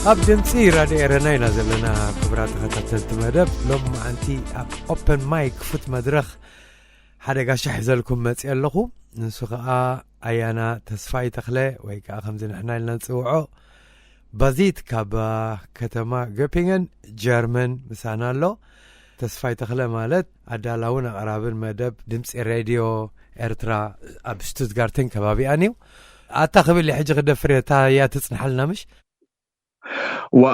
ኣብ ድምፂ ራድዮ ኤረና ኢና ዘለና። ክቡራት ተኸታተልቲ መደብ፣ ሎም መዓንቲ ኣብ ኦፐን ማይክ ክፉት መድረኽ ሓደ ጋሻ ሒዘልኩም መፅእ ኣለኹ። ንሱ ከዓ ኣያና ተስፋይ ተኽለ፣ ወይ ከዓ ከምዚ ንሕና ኢልና ንፅውዖ ባዚት፣ ካብ ከተማ ገፒንገን ጀርመን ምሳና ኣሎ። ተስፋይ ተኽለ ማለት ኣዳላውን ኣቕራብን መደብ ድምፂ ሬድዮ ኤርትራ ኣብ ሽቱትጋርትን ከባቢኣን እዩ። ኣታ ክብል ሕጂ ክደፍር እየ፣ እታ እያ ትጽንሓልና ምሽ? ዋ፣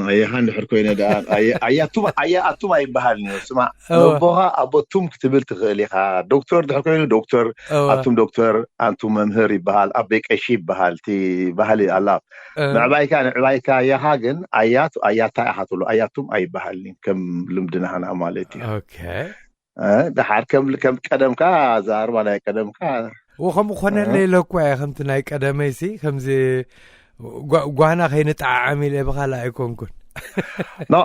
ኣየኻ እንድሕር ኮይነ ደኣ ኣየ- ኣያቱም ኣያ ኣቱም ኣይበሃልን እዩ። ስማ፣ ነቦኻ ኣቦቱም ክትብል ትኽእል ኢኻ። ዶክተር ድሕር ኮይኑ ዶክተር፣ ኣቱም ዶክተር፣ ኣንቱም መምህር ይበሃል፣ ኣበይ ቀሺ ይበሃል። እቲ ባህሊ ኣላ። ምዕባይካ ንዕባይካ ኣያኻ ግን ኣያቱ ኣያታ ኢኻ ትብሎ። ኣያቱም ኣይበሃልን እዩ፣ ከም ልምድና ሃና ማለት እዩ። ኦኬ። እ፣ ደሓር ከም ከም ቀደምካ፣ ኣዛርባ ናይ ቀደምካ። ወ ከምኡ ኮነለይ ኢለ እኳ እየ፣ ከምቲ ናይ ቀደመይሲ ከምዚ ጓ- ጓና ከይንጠዓዓም ኢለ ብኻልእ ኣይኮንኩን። ኖ፣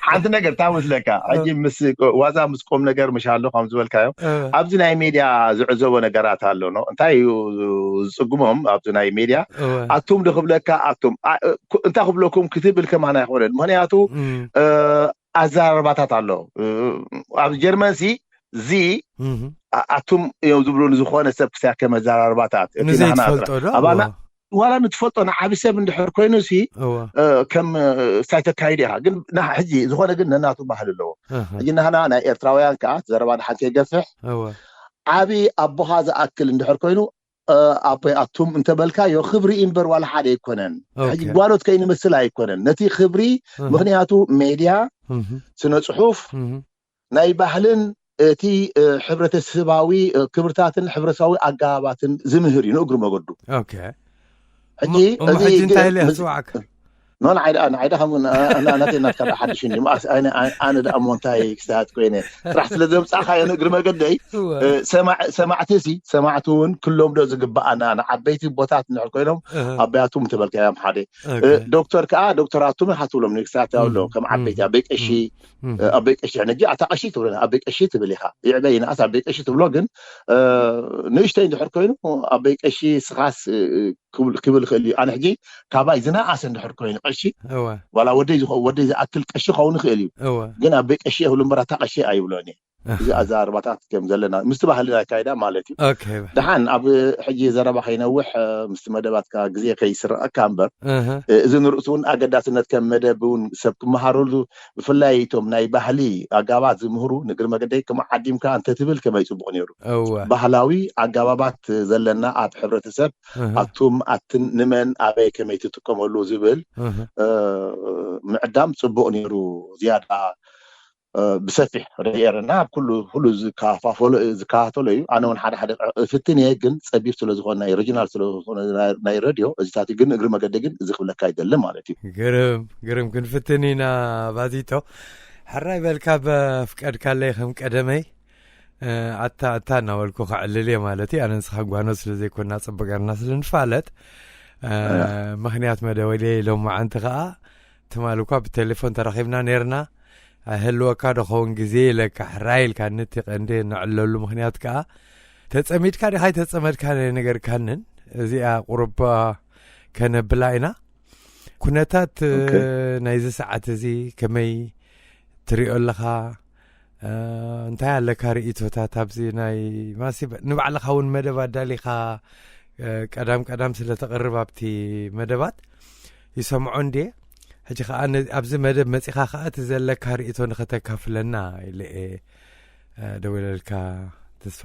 ሓንቲ ነገር ታውስለካ። ሕጂ ምስ ዋዛ ምስ ቁም ነገር ምሽ ኣሎ ከም ዝበልካዮ፣ ኣብዚ ናይ ሜድያ ዝዕዘቦ ነገራት ኣሎ። ኖ፣ እንታይ እዩ ዝጽግሞም ኣብዚ ናይ ሜድያ? ኣቱም ዶ ክብለካ? ኣቱም እንታይ ክብለኩም ክትብል ከማን ኣይኮነን። ምክንያቱ ኣዘራርባታት ኣሎ። ኣብ ጀርመን ሲ ዚ ኣቱም እዮም ዝብሉ፣ ንዝኾነ ሰብ ክሳከ መዘራርባታት። እቲ ንዘይትፈልጦ ዶ? ኣባና ዋላ ንትፈልጦ ንዓቢ ሰብ እንድሕር ኮይኑ ሲ ከም ሳይ ተካይድ ኢኻ። ግን ሕጂ ዝኾነ ግን ነናቱ ባህል ኣለዎ። ሕጂ ናህና ናይ ኤርትራውያን ከዓ ዘረባ ንሓንቲ የገፍሕ። ዓቢ ኣቦኻ ዝኣክል እንድሕር ኮይኑ ኣቦይ ኣቱም እንተበልካዮ ክብሪ እምበር ዋላ ሓደ ኣይኮነን። ሕጂ ጓኖት ከይንመስል ኣይኮነን ነቲ ክብሪ። ምክንያቱ ሜድያ፣ ስነ ጽሑፍ ናይ ባህልን እቲ ሕብረተሰባዊ ክብርታትን ሕብረተሰባዊ ኣገባባትን ዝምህር እዩ ንእግሪ መገዱ። ሕጂ እንታይ ኢለ ክፅዋዕካ? ኖ ንዓይ ደኣ ንዓይ ደኣ ከም ናተይ ናትካ ደኣ ሓድሽ እንዲ መኣስ ኣነ ኣነ ደኣ እሞ እንታይ ክስታት ኮይነ ጥራሕ ስለ ዘምፃእካዮ ንእግሪ መገደይ። ሰማዕቲ ሲ ሰማዕቲ እውን ክሎም ዶ ዝግበኣና ንዓበይቲ ቦታት እንድሕር ኮይኖም ኣበያቱም ተበልካዮም ሓደ ዶክተር ከዓ ዶክተራቱም ኢኻ ትብሎም ንግስታት ኣሎ ከም ዓበይቲ ኣበይ ቀሺ ኣበይ ቀሺ ሕጂ ኣታ ቀሺ ትብለና ኣበይ ቀሺ ትብል ኢኻ ይዕበይ ንኣስ ኣበይ ቀሺ ትብሎ ግን ንእሽተይ እንድሕር ኮይኑ ኣበይ ቀሺ ስኻስ ክብል ክእል እዩ። ኣነ ሕጂ ካባይ ዝነኣሰ እንድሕር ኮይኑ ቀሺ ዋላ ወደይ ዝኸውን ወደይ ዝኣክል ቀሺ ክኸውን ይኽእል እዩ። ግን ኣበይ ቀሺ የብሉ እምበር ኣታ ቀሺ ኣይብሎን እየ። እዚ ኣዘራርባታት ከም ዘለና ምስቲ ባህልና ኣካይዳ ማለት እዩ። ደሓን ኣብ ሕጂ ዘረባ ከይነውሕ ምስቲ መደባትካ ግዜ ከይስረቐካ እምበር እዚ ንርእሱ እውን ኣገዳስነት ከም መደብ እውን ሰብ ክመሃረሉ ብፍላይ እቶም ናይ ባህሊ ኣጋባት ዝምህሩ ንግሪ መገደይ ከም ዓዲምካ እንተትብል ከመይ ጽቡቕ ነይሩ። ባህላዊ ኣጋባባት ዘለና ኣብ ሕብረተሰብ ኣቱም ኣትን ንመን ኣበይ ከመይ ትጥቀመሉ ዝብል ምዕዳም ጽቡቕ ነይሩ። ዝያዳ ብሰፊሕ ርእየርና ኣብ ኩሉ ኩሉ ዝከፋፈሎ ዝከታተሎ እዩ። ኣነ እውን ሓደ ሓደ ፍትን እየ ግን ጸቢብ ስለ ዝኾነ ናይ ሪጂናል ስለ ዝኾነ ናይ ረድዮ እዚታት ግን እግሪ መገዲ ግን እዚ ክብለካ ይደሊ ማለት እዩ። ግርም ግርም ክንፍትን ኢና። ባዚቶ ሕራይ በልካ በፍቀድካለይ ከም ቀደመይ ኣታ ኣታ እናበልኩ ከዕልል እየ ማለት እዩ። ኣነ ንስኻ ጓኖት ስለ ዘይኮና ጽቡቅ ጌርና ስለ ንፋለጥ ምኽንያት መደወልየ ኢሎም መዓንቲ ከኣ ትማሊ እኳ ብቴሌፎን ተራኺብና ነርና። ኣይህልወካ ዶ ኸውን ግዜ ኢለካ ሕራይ ኢልካ ነቲ ቀንዲ ነዕለሉ ምኽንያት ከኣ ተጸሚድካ ዲኻ ኣይተጸመድካ ነገርካንን እዚኣ ቁሩባ ከነብላ ኢና። ኩነታት ናይዚ ሰዓት እዚ ከመይ ትሪኦ ኣለኻ? እንታይ ኣለካ ርእይቶታት ኣብዚ ናይ ማሲ ንባዕልኻ እውን መደብ ኣዳሊኻ ቀዳም ቀዳም ስለ ተቕርብ ኣብቲ መደባት ይሰምዖ እንድየ። ሕጂ ከዓ ኣብዚ መደብ መፂኻ ከዓ እቲ ዘለካ ርእይቶ ንኸተካፍለና ኢለ እየ ደዊለልካ ተስፋ።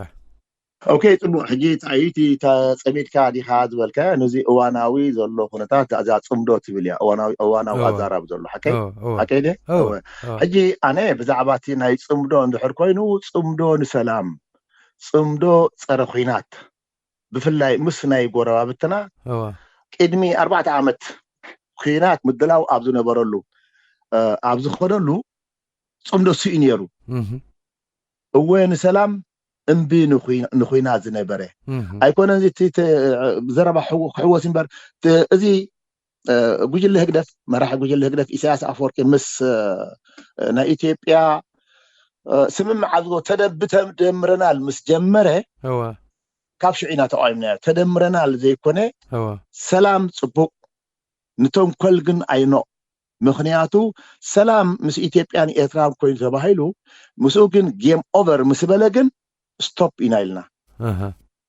ኦኬ ጽቡቅ። ሕጂ ታይ እቲ ተጸሚድካ ዲኻ ዝበልካዮ ነዚ እዋናዊ ዘሎ ኩነታት እዛ ጽምዶ ትብል እያ እዋናዊ እዋናዊ ኣዛራብ ዘሎ ሓቀይ ሓቀይ ደ ሕጂ ኣነ ብዛዕባ እቲ ናይ ጽምዶ እንድሕር ኮይኑ ጽምዶ ንሰላም ጽምዶ ጸረ ኹናት ብፍላይ ምስ ናይ ጎረባብትና ቅድሚ ኣርባዕተ ዓመት ኩናት ምድላው ኣብ ዝነበረሉ ኣብ ዝኾነሉ ጽምዶ ስኡ ነይሩ። እወ ንሰላም እምቢ ንኹናት ዝነበረ ኣይኮነን። እዚ ዘረባ ክሕወስ እምበር እዚ ጉጅለ ህግደፍ መራሒ ጉጅለ ህግደፍ ኢሳያስ ኣፈወርቂ ምስ ናይ ኢትዮጵያ ስምምዕ ኣብ ተደምረናል ምስ ጀመረ ካብ ሽዑ ኢና ተቃዊምናዮ። ተደምረናል ዘይኮነ ሰላም ጽቡቅ ንተንኮል ግን ኣይኖ። ምክንያቱ ሰላም ምስ ኢትዮጵያን ኤርትራን ኮይኑ ተባሂሉ፣ ምስኡ ግን ጌም ኦቨር ምስ በለ ግን ስቶፕ ኢና ኢልና።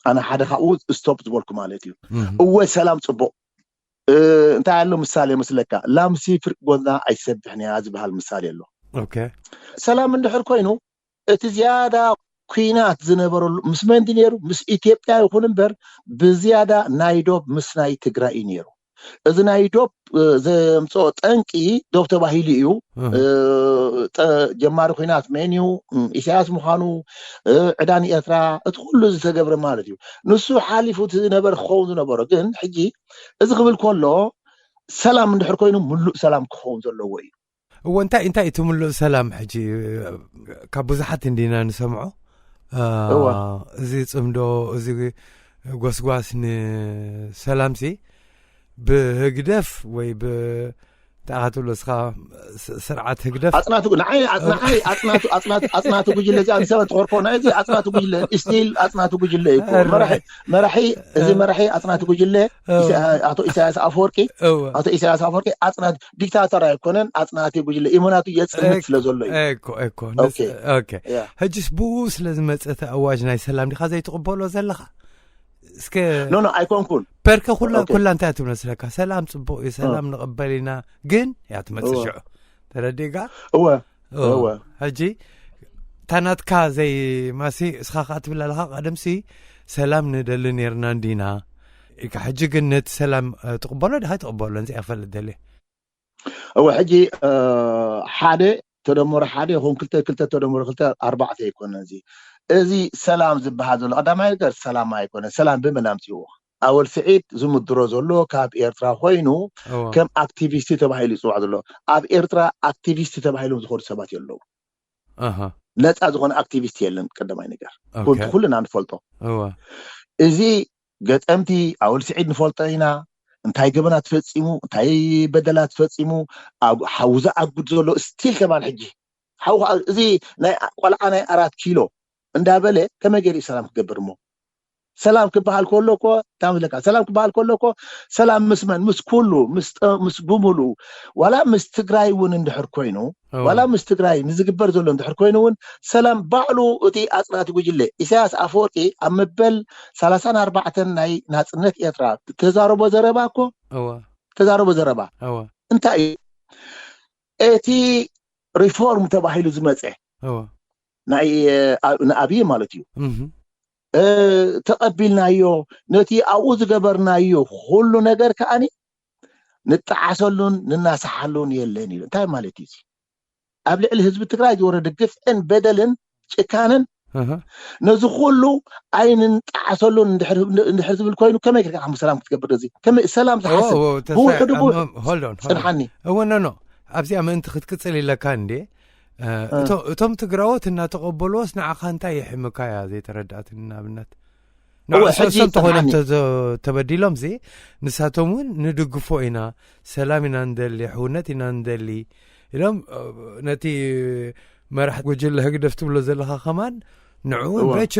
ኣነ ሓደ ካብኡ ስቶፕ ዝበልኩ ማለት እዩ። እወ ሰላም ፅቡቕ። እንታይ ኣሎ ምሳሌ መስለካ? ላምሲ ፍርቂ ጎና ኣይሰብሕን እያ ዝበሃል ምሳሌ ኣሎ። ሰላም እንድሕር ኮይኑ እቲ ዝያዳ ኩናት ዝነበረሉ ምስ መን ድዩ ነይሩ? ምስ ኢትዮጵያ ይኹን እምበር ብዝያዳ ናይ ዶብ ምስ ናይ ትግራይ እዩ ነይሩ። እዚ ናይ ዶብ ዘምፅኦ ጠንቂ ዶብ ተባሂሉ እዩ። ጀማሪ ኩናት መን እዩ? ኢሳያስ ምዃኑ፣ ዕዳ ንኤርትራ፣ እቲ ኩሉ ዝተገብረ ማለት እዩ። ንሱ ሓሊፉ እቲ ዝነበረ ክኸውን ዝነበሮ ግን ሕጂ እዚ ክብል ከሎ ሰላም እንድሕር ኮይኑ ምሉእ ሰላም ክኸውን ዘለዎ እዩ። እዎ እንታይ እንታይ እቲ ምሉእ ሰላም ሕጂ ካብ ብዙሓት እንዲና ንሰምዖ። እዚ ፅምዶ እዚ ጎስጓስ ንሰላም ሲ ብህግደፍ ወይ ብ እንታይ ትብሎ እስኻ ስርዓት ህግደፍ ኣፅናቱ ንዓይ ንዓይ ኣፅናቱ ኣፅናቱ ኣፅናቱ ጉጅለ እዚኣ ንሰበ ተኾርኮ ናይ እዚ ኣፅናቱ ጉጅለ ስቲል ኣፅናቱ ጉጅለ እዩ እኮ መራሒ መራሒ እዚ መራሒ ኣፅናቱ ጉጅለ ኣቶ ኢሳያስ ኣፈወርቂ ኣቶ ኢሳያስ ኣፈወርቂ ኣፅናት ዲክታተር ኣይኮነን ኣፅናቲ ጉጅለ ኢመናቱ የፅንት ስለ ዘሎ እዩ እኮ እኮ ሕጅስ ብኡ ስለ ዝመፀ እቲ ኣዋጅ ናይ ሰላም ዲኻ ዘይትቕበሎ ዘለኻ እስከ ኖ ኖ ኣይኮንኩን ፐርከ ኩላ ኩላ እንታይ ትመስለካ ሰላም ፅቡቅ እዩ ሰላም ንቕበል ኢና ግን እያ ትመፅእ ሽዑ ተረዲእካ እወ እወ ሕጂ እታ ናትካ ዘይ ማሲ እስኻ ከዓ ትብል ኣለኻ ቀደምሲ ሰላም ንደሊ ነርና እንዲና ኢልካ ሕጂ ግን ነቲ ሰላም ትቕበሎ ድኻ ትቕበሎ እንታይ ክፈልጥ ደልየ እወ ሕጂ ሓደ ተደመሮ ሓደ ይኹን ክልተ ክልተ ተደመሮ ክልተ ኣርባዕተ ኣይኮነ እዚ እዚ ሰላም ዝበሃል ዘሎ ቀዳማይ ነገር ሰላም ኣይኮነ ሰላም ብመን ኣምፅዎ ኣወል ስዒድ ዝምድሮ ዘሎ ካብ ኤርትራ ኮይኑ ከም ኣክቲቪስቲ ተባሂሉ ይፅዋዕ ዘሎ ኣብ ኤርትራ ኣክቲቪስቲ ተባሂሎም ዝኮኑ ሰባት የለዉ ነፃ ዝኾነ ኣክቲቪስት የለን ቀዳማይ ነገር ኩልና ንፈልጦ እዚ ገጠምቲ ኣወል ስዒድ ንፈልጦ ኢና እንታይ ገበና ትፈፂሙ እንታይ በደላ ትፈፂሙ ሓውዛ ኣጉድ ዘሎ ስቲል ከማን ሕጂ ሓው እዚ ናይ ቆልዓ ናይ ኣራት ኪሎ እንዳበለ ከመይ ገይሩ ሰላም ክገብር እሞ ሰላም ክበሃል ከሎ እኮ ታምለካ ሰላም ክበሃል ከሎ እኮ ሰላም ምስ መን ምስ ኩሉ ምስ ምስ ብምሉ ዋላ ምስ ትግራይ እውን እንድሕር ኮይኑ ዋላ ምስ ትግራይ ንዝግበር ዘሎ እንድሕር ኮይኑ እውን ሰላም ባዕሉ እቲ ኣፅናቲ ጉጅለ ኢሳያስ ኣፈወርቂ ኣብ መበል ሰላሳን ኣርባዕተን ናይ ናፅነት ኤርትራ ተዛረቦ ዘረባ እኮ ተዛረቦ ዘረባ እንታይ እዩ እቲ ሪፎርም ተባሂሉ ዝመፀ ናይ ንኣብይ ማለት እዩ ተቐቢልናዮ ነቲ ኣብኡ ዝገበርናዮ ኩሉ ነገር ከዓኒ ንጠዓሰሉን ንናሳሓሉን የለን እዩ እንታይ ማለት እዩ ኣብ ልዕሊ ህዝቢ ትግራይ ዝወረደ ግፍዕን በደልን ጭካንን ነዚ ኩሉ ኣይንንጠዓሰሉን እንድሕር ዝብል ኮይኑ ከመይ ጌርካ ከም ሰላም ክትገብር እዚ ከመይ ሰላም ዝሓስብ ብውሕዱ ብውሕዱ ጽንሓኒ እወ ኖ ኖ ኣብዚኣ ምእንቲ ክትቅጽል ኢለካ እንዴ እቶም ትግራዎት እናተቐበልዎስ ንዓኻ እንታይ የሕምካ እያ ዘይተረዳእትኒ ንኣብነት ንዕሶም ተኾይኖም ተበዲሎም ሲ ንሳቶም እውን ንድግፎ ኢና ሰላም ኢና ንደሊ ሕውነት ኢና ንደሊ ኢሎም ነቲ መራሕ ጉጅለ ህግደፍ ትብሎ ዘለኻ ከማን ንዕኡ በቸ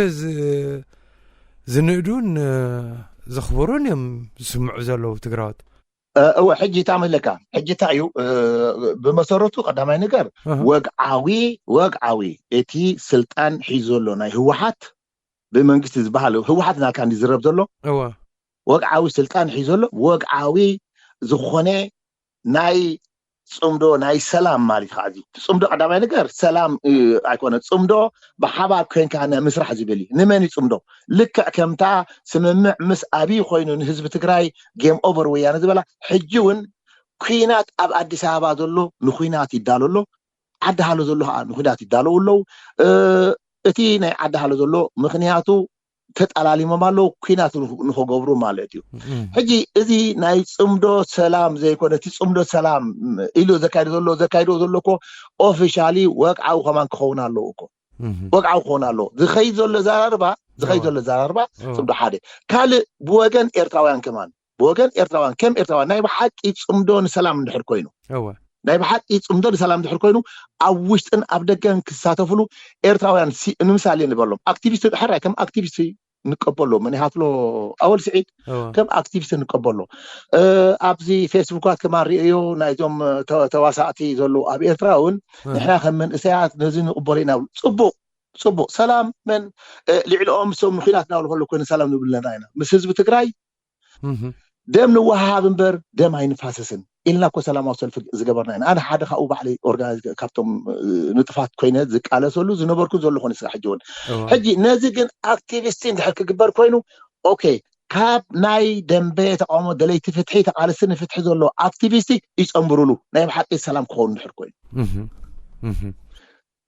ዝንእዱን ዘኽብሩን እዮም ዝስምዑ ዘለዉ ትግራዎት እወ ሕጂ ታመለካ ሕጂ እንታይ እዩ ብመሰረቱ ቀዳማይ ነገር ወግዓዊ ወግዓዊ እቲ ስልጣን ሒዙ ዘሎ ናይ ህወሓት ብመንግስቲ ዝበሃል ህወሓት ናልካ እንዲ ዝረብ ዘሎ ወግዓዊ ስልጣን ሒዙ ዘሎ ወግዓዊ ዝኾነ ናይ ፅምዶ ናይ ሰላም ማለት ከዓ ፅምዶ ቀዳማይ ነገር ሰላም ኣይኮነ ፅምዶ ብሓባር ኮንካ ምስራሕ ዝብል እዩ ንመን እዩ ፅምዶ ልክዕ ከምታ ስምምዕ ምስ ኣብይ ኮይኑ ንህዝቢ ትግራይ ጌም ኦቨር ወያነ ዝበላ ሕጂ እውን ኩናት ኣብ ኣዲስ ኣበባ ዘሎ ንኩናት ይዳሎ ኣሎ ዓዲ ሃሎ ዘሎ ከዓ ንኩናት ይዳለዉ ኣለዉ እቲ ናይ ዓዲ ሃሎ ዘሎ ምክንያቱ ተጠላሊሞም ኣለዉ ኩናት ንክገብሩ ማለት እዩ ሕጂ እዚ ናይ ፅምዶ ሰላም ዘይኮነ እቲ ፅምዶ ሰላም ኢሉ ዘካይዶ ዘሎ ዘካይዶ ዘሎ እኮ ኦፊሻሊ ወግዓዊ ከማን ክኸውን ኣለዉ እኮ ወግዓዊ ክኸውን ኣለዎ ዝኸይድ ዘሎ ዘራርባ ዝኸይድ ዘሎ ዘራርባ ፅምዶ ሓደ ካልእ ብወገን ኤርትራውያን ከማን ብወገን ኤርትራውያን ከም ኤርትራውያን ናይ ብሓቂ ፅምዶ ንሰላም እንድሕር ኮይኑ ናይ ብሓቂ ፅምዶ ንሰላም እንድሕር ኮይኑ ኣብ ውሽጥን ኣብ ደገን ክሳተፍሉ ኤርትራውያን ንምሳሌ ንበሎም ኣክቲቪስት ሕራይ ከም ኣክቲቪስት ንቀበሎ፣ መን ይሃፍሎ ኣወል ስዒድ ከም ኣክቲቪስት ንቀበሎ። ኣብዚ ፌስቡካት ከማን ርእዮ ናይዞም ተዋሳእቲ ዘለዉ ኣብ ኤርትራ እውን ንሕና ከም መንእሰያት ነዚ ንቅበሎ ኢና። ጽቡቅ ጽቡቅ ሰላም መን ልዕሊኦም ምስኦም ንኩናት እናብሉ ከለዉ ኮይነ ሰላም ንብል ኣለና ኢና ምስ ህዝቢ ትግራይ ደም ንወሃሃብ እምበር ደም ኣይንፋሰስን ኢልና እኮ ሰላማዊ ሰልፊ ዝገበርና ኢና። ኣነ ሓደ ካብኡ ባዕለይ ኦርጋናይዝ ካብቶም ንጥፋት ኮይነ ዝቃለሰሉ ዝነበርኩ ዘለኹ ንስኻ ሕጂ እውን ሕጂ ነዚ ግን ኣክቲቪስቲ እንድሕር ክግበር ኮይኑ ኦኬ ካብ ናይ ደንበ ተቃውሞ ደለይቲ ፍትሒ ተቃለስቲ ንፍትሒ ዘሎ ኣክቲቪስቲ ይፀንብሩሉ ናይ ብሓቂ ሰላም ክኸውን እንድሕር ኮይኑ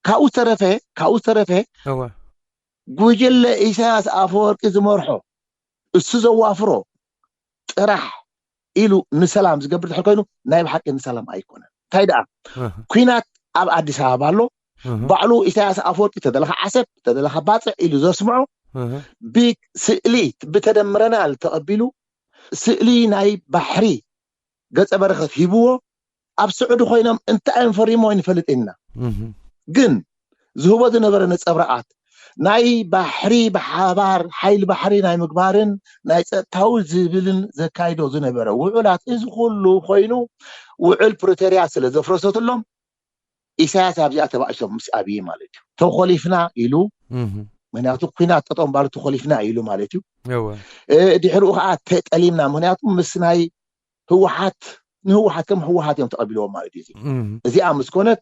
ካብኡ ዝተረፈ ካብኡ ዝተረፈ ጉጅለ ኢሳያስ ኣፈወርቂ ዝመርሖ እሱ ዘዋፍሮ ጥራሕ ኢሉ ንሰላም ዝገብር ድሕር ኮይኑ ናይ ብሓቂ ንሰላም ኣይኮነን። እንታይ ደኣ ኩናት ኣብ ኣዲስ ኣበባ ኣሎ። ባዕሉ ኢሳያስ ኣፈወርቂ ተደለኻ ዓሰብ ተደለኻ ባፅዕ ኢሉ ዘስምዖ ብስእሊ ብተደምረናል ተቐቢሉ ስእሊ ናይ ባሕሪ ገፀ በረከት ሂብዎ ኣብ ስዑዲ ኮይኖም እንታይ እዮም ፈሪሞ ይንፈልጥ ኢና ግን ዝህቦ ዝነበረ ነፀብራኣት ናይ ባሕሪ ብሓባር ሓይሊ ባሕሪ ናይ ምግባርን ናይ ፀጥታዊ ዝብልን ዘካይዶ ዝነበረ ውዑላት እዚ ኩሉ ኮይኑ ውዕል ፕሪቶርያ ስለ ዘፍረሰትሎም ኢሳያስ ኣብዚኣ ተባእሶም ምስ ኣብይ ማለት እዩ ተኮሊፍና ኢሉ ምክንያቱ ኩናት ጠጠው ባሉ ተኮሊፍና ኢሉ ማለት እዩ ድሕሪኡ ከዓ ተጠሊምና ምክንያቱ ምስ ናይ ህወሓት ንህወሓት ከም ህወሓት እዮም ተቐቢልዎም ማለት እዩ እዚኣ ምስ ኮነት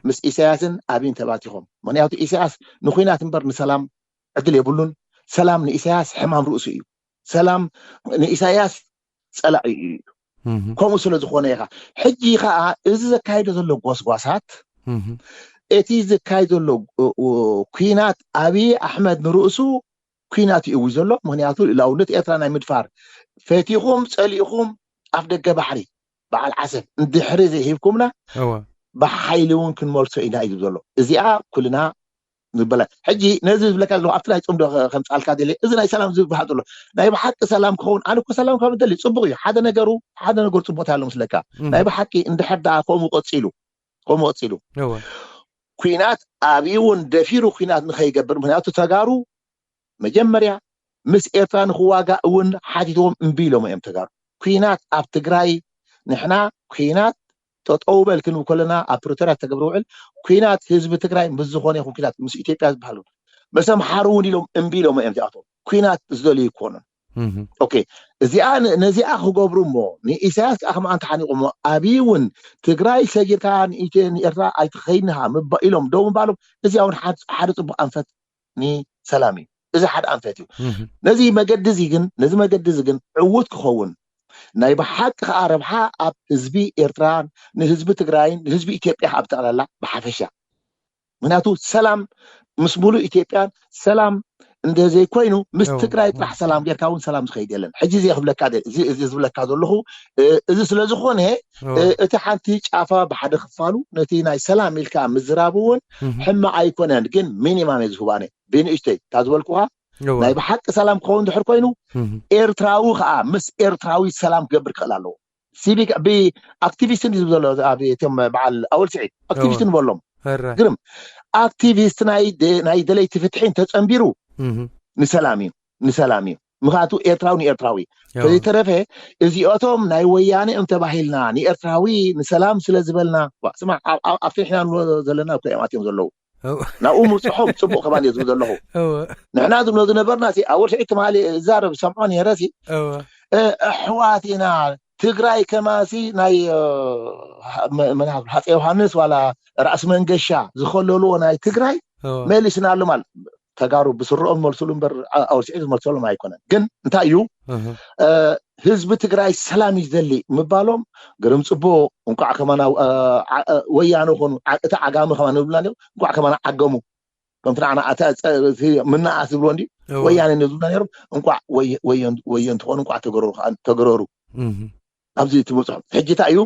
ምስ ኢሳያስን ኣብይን ተባቲኾም ምክንያቱ ኢሳያስ ንኩናት እምበር ንሰላም ዕድል የብሉን ሰላም ንኢሳያስ ሕማም ርእሱ እዩ ሰላም ንኢሳያስ ፀላኢ እዩ ከምኡ ስለ ዝኾነ ኢኻ ሕጂ ከዓ እዚ ዘካይዶ ዘሎ ጎስጓሳት እቲ ዘካይድ ዘሎ ኩናት ኣብይ ኣሕመድ ንርእሱ ኩናት ይእዊ ዘሎ ምክንያቱ ልእላውነት ኤርትራ ናይ ምድፋር ፈቲኹም ፀሊእኹም ኣፍ ደገ ባሕሪ በዓል ዓሰብ እንድሕሪ ዘይሂብኩምና ብሓይሊ እውን ክንመልሶ ኢና እዩ ዘሎ እዚኣ ኩልና ዝበላ ሕጂ ነዚ ዝብለካ ዘለኹ ኣብቲ ናይ ፅምዶ ከምፃልካ ደለ እዚ ናይ ሰላም ዝበሃል ዘሎ ናይ ብሓቂ ሰላም ክኸውን ኣነ እኮ ሰላም ካብ ደሊ ፅቡቅ እዩ ሓደ ነገሩ ሓደ ነገሩ ፅቡቅ ኣሎ ምስለካ ናይ ብሓቂ እንድሕር ደኣ ከምኡ ቀፂሉ ከምኡ ቀፂሉ ኩናት ኣብይ እውን ደፊሩ ኩናት ንኸይገብር ምክንያቱ ተጋሩ መጀመርያ ምስ ኤርትራ ንክዋጋእ እውን ሓቲትዎም እምቢ ኢሎም እዮም ተጋሩ ኩናት ኣብ ትግራይ ንሕና ኩናት ጠጠው በል ክንብል ከለና ኣብ ፕሪቶርያ ተገብረ ውዕል ኩናት ህዝቢ ትግራይ ምስ ዝኾነ ይኹን ኩናት ምስ ኢትዮጵያ ዝበሃል ምስ ኣምሓሩ እውን ኢሎም እምቢ ኢሎም እዮም እዚኣቶም ኩናት ዝደልዩ ይኮኑን ኦኬ እዚኣ ነዚኣ ክገብሩ እሞ ንኢሳያስ ከዓ ከማን ተሓኒቆሞ ኣብይ እውን ትግራይ ሰጊርካ ንኤርትራ ኣይትኸይንሃ ምባ ኢሎም ደው ምባሎም እዚኣ እውን ሓደ ፅቡቅ ኣንፈት ንሰላም እዩ እዚ ሓደ ኣንፈት እዩ ነዚ መገዲ እዚ ግን ነዚ መገዲ እዚ ግን ዕውት ክኸውን ናይ ብሓቂ ከዓ ረብሓ ኣብ ህዝቢ ኤርትራን ንህዝቢ ትግራይን ንህዝቢ ኢትዮጵያ ኣብ ጠቕላላ ብሓፈሻ ምክንያቱ ሰላም ምስ ሙሉእ ኢትዮጵያን ሰላም እንደ ዘይኮይኑ ምስ ትግራይ ጥራሕ ሰላም ጌርካ እውን ሰላም ዝኸይድ የለን ሕጂ እዚ ክብለካ እዚ ዝብለካ ዘለኹ እዚ ስለ ዝኾነ እቲ ሓንቲ ጫፋ ብሓደ ክፋሉ ነቲ ናይ ሰላም ኢልካ ምዝራብ እውን ሕማቕ ኣይኮነን ግን ሚኒማም እየ ዝህባነ ብንእሽተይ እታ ዝበልኩኻ ናይ ብሓቂ ሰላም ክኸውን ድሕር ኮይኑ ኤርትራዊ ከዓ ምስ ኤርትራዊ ሰላም ክገብር ክኽእል ኣለዎ ሲቪክ ብኣክቲቪስትን ዝብ ዘሎ እቶም በዓል ኣወል ስዒድ ኣክቲቪስት ንበሎም ግርም ኣክቲቪስት ናይ ደለይቲ ፍትሒ እንተፀንቢሩ ንሰላም እዩ ንሰላም እዩ ምክንያቱ ኤርትራዊ ንኤርትራዊ ከዘይተረፈ እዚኦቶም ናይ ወያነ እዮም ተባሂልና ንኤርትራዊ ንሰላም ስለ ዝበልና ስማ ኣብቲ ንሕና ንብሎ ዘለና እኮ እዮም ኣትዮም ዘለዉ ናብኡ ምብፅሖም ፅቡቅ ከማን እየ ዝብል ዘለኹ ንሕና ዝብሎ ዝነበርና ኣወል ስዒድ ትማሊ እዛረብ ሰምዖ ነይረ ኣሕዋት ኢና ትግራይ ከማሲ ናይ ሃፀ ዮሃንስ ዋላ ራእሲ መንገሻ ዝኸለልዎ ናይ ትግራይ መሊስና ኣሎ ማለት ተጋሩ ብስርኦም ዝመልስሉ እምበር ኣውስዒ ዝመልሰሎም ኣይኮነን ግን እንታይ እዩ ህዝቢ ትግራይ ሰላም እዩ ዝደሊ ምባሎም ግርም ፅቡቅ እንቋዕ ከማና ወያነ ኮኑ እቲ ዓጋሚ ከማ ንብልና እንቋዕ ከማና ዓገሙ ከምቲ ንዓና ምናኣስ ዝብልዎ እንዲ ወያነ ንብልና ነይሮም እንቋዕ ወየ እንትኾኑ እንቋዕ ተገረሩ ተገረሩ ኣብዚ ትምፅሑ ሕጂ እንታይ እዩ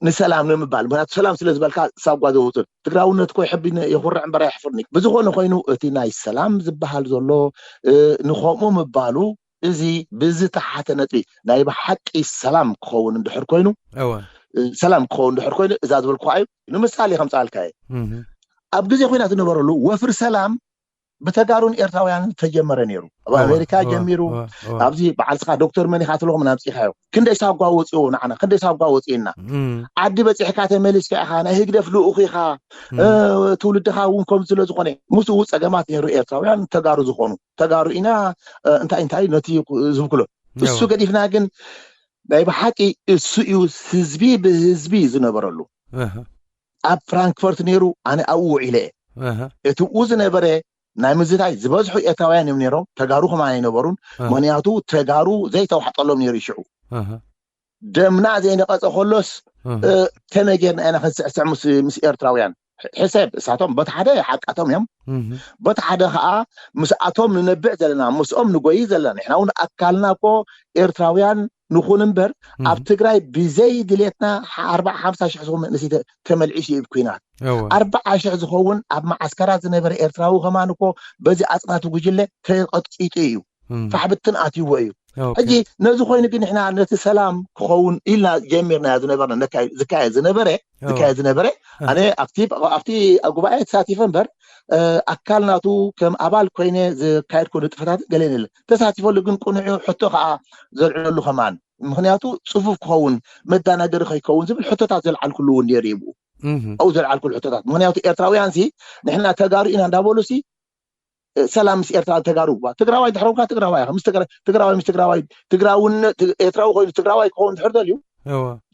ንሰላም ንምባል ምክንያቱ ሰላም ስለ ዝበልካ ሳብ ጓዘ ውፅእ ትግራውነት ኮ ይሕብኒ የኩርዕ እምበር ኣይሕፍርኒ ብዝኾነ ኮይኑ እቲ ናይ ሰላም ዝበሃል ዘሎ ንከምኡ ምባሉ እዚ ብዝተሓተ ነጥቢ ናይ ብሓቂ ሰላም ክኸውን እንድሕር ኮይኑ ሰላም ክኸውን እንድሕር ኮይኑ እዛ ዝበልኩ እዩ ንምሳሌ ከምፃልካ እየ ኣብ ግዜ ኮይና ዝነበረሉ ወፍሪ ሰላም ብተጋሩን ኤርትራውያን ተጀመረ ነይሩ። ኣብ ኣሜሪካ ጀሚሩ ኣብዚ በዓል ስኻ ዶክተር መን ኢኻ ትለኹም ናምፂኻዮ ክንደይ ሳጓ ወፂዎ ንዓና ክንደይ ሳጓ ወፂና ዓዲ በፂሕካ ተመሊስካ ኢኻ ናይ ህግደፍ ልኡኽ ኢኻ ትውልድኻ እውን ከም ስለ ዝኾነ ምስኡ ፀገማት ነይሩ ኤርትራውያን ተጋሩ ዝኾኑ ተጋሩ ኢና እንታይ እንታይ ነቲ ዝብክሎ እሱ ገዲፍና ግን ናይ ብሓቂ እሱ እዩ ህዝቢ ብህዝቢ ዝነበረሉ ኣብ ፍራንክፈርት ነይሩ ኣነ ኣብኡ ውዒለ እየ እቲኡ ዝነበረ ናይ ምዝታይ ዝበዝሑ ኤርትራውያን እዮም ነይሮም ተጋሩ ከማን ኣይነበሩን ምክንያቱ ተጋሩ ዘይተዋሕጠሎም ነይሩ ይሽዑ ደምና ዘይነቐፀ ከሎስ ከመይ ጌርና ኢና ክንስዕስዕ ምስ ኤርትራውያን ሕሰብ እሳቶም በቲ ሓደ ሓቃቶም እዮም በቲ ሓደ ከዓ ምስኣቶም ንነብዕ ዘለና ምስኦም ንጎይ ዘለና ንሕና እውን ኣካልና እኮ ኤርትራውያን ንኹን እምበር ኣብ ትግራይ ብዘይ ድሌትና ኣርባዓ ሓምሳ ሽሕ ዝኸውን መንእሰይ ተመልዒሱ እዩ ኩናት ኣርባዓ ሽሕ ዝኸውን ኣብ መዓስከራት ዝነበረ ኤርትራዊ ከማን እኮ በዚ ኣፅናቲ ጉጅለ ተቐጥቂጡ እዩ ፋሕብትን ኣትይዎ እዩ ሕጂ ነዚ ኮይኑ ግን ንሕና ነቲ ሰላም ክኸውን ኢልና ጀሚርና ዝነበርና ዝካየድ ዝነበረ ዝካየድ ዝነበረ ኣነ ኣብቲ ጉባኤ ተሳቲፈ እምበር ኣካል ናቱ ከም ኣባል ኮይነ ዝካየድኩ ንጥፈታት ገለ የለ ተሳቲፈሉ ግን ቁኑዕ ሕቶ ከዓ ዘልዕለሉ ከማን ምክንያቱ ፅፉፍ ክኸውን መዳናገሪ ከይከውን ዝብል ሕቶታት ዘልዓልኩሉ እውን ነይሩ ይብኡ ኣብኡ ዘልዓልኩሉ ሕቶታት ምክንያቱ ኤርትራውያን ሲ ንሕና ተጋሩ ኢና እንዳበሉ ሲ ሰላም ምስ ኤርትራ ተጋሩ ትግራዋይ ድሕረውካ ትግራዋይ ምስ ትግራዋይ ምስ ትግራዋይ ትግራውነት ኤርትራዊ ኮይኑ ትግራዋይ ክኸውን ድሕር ደልዩ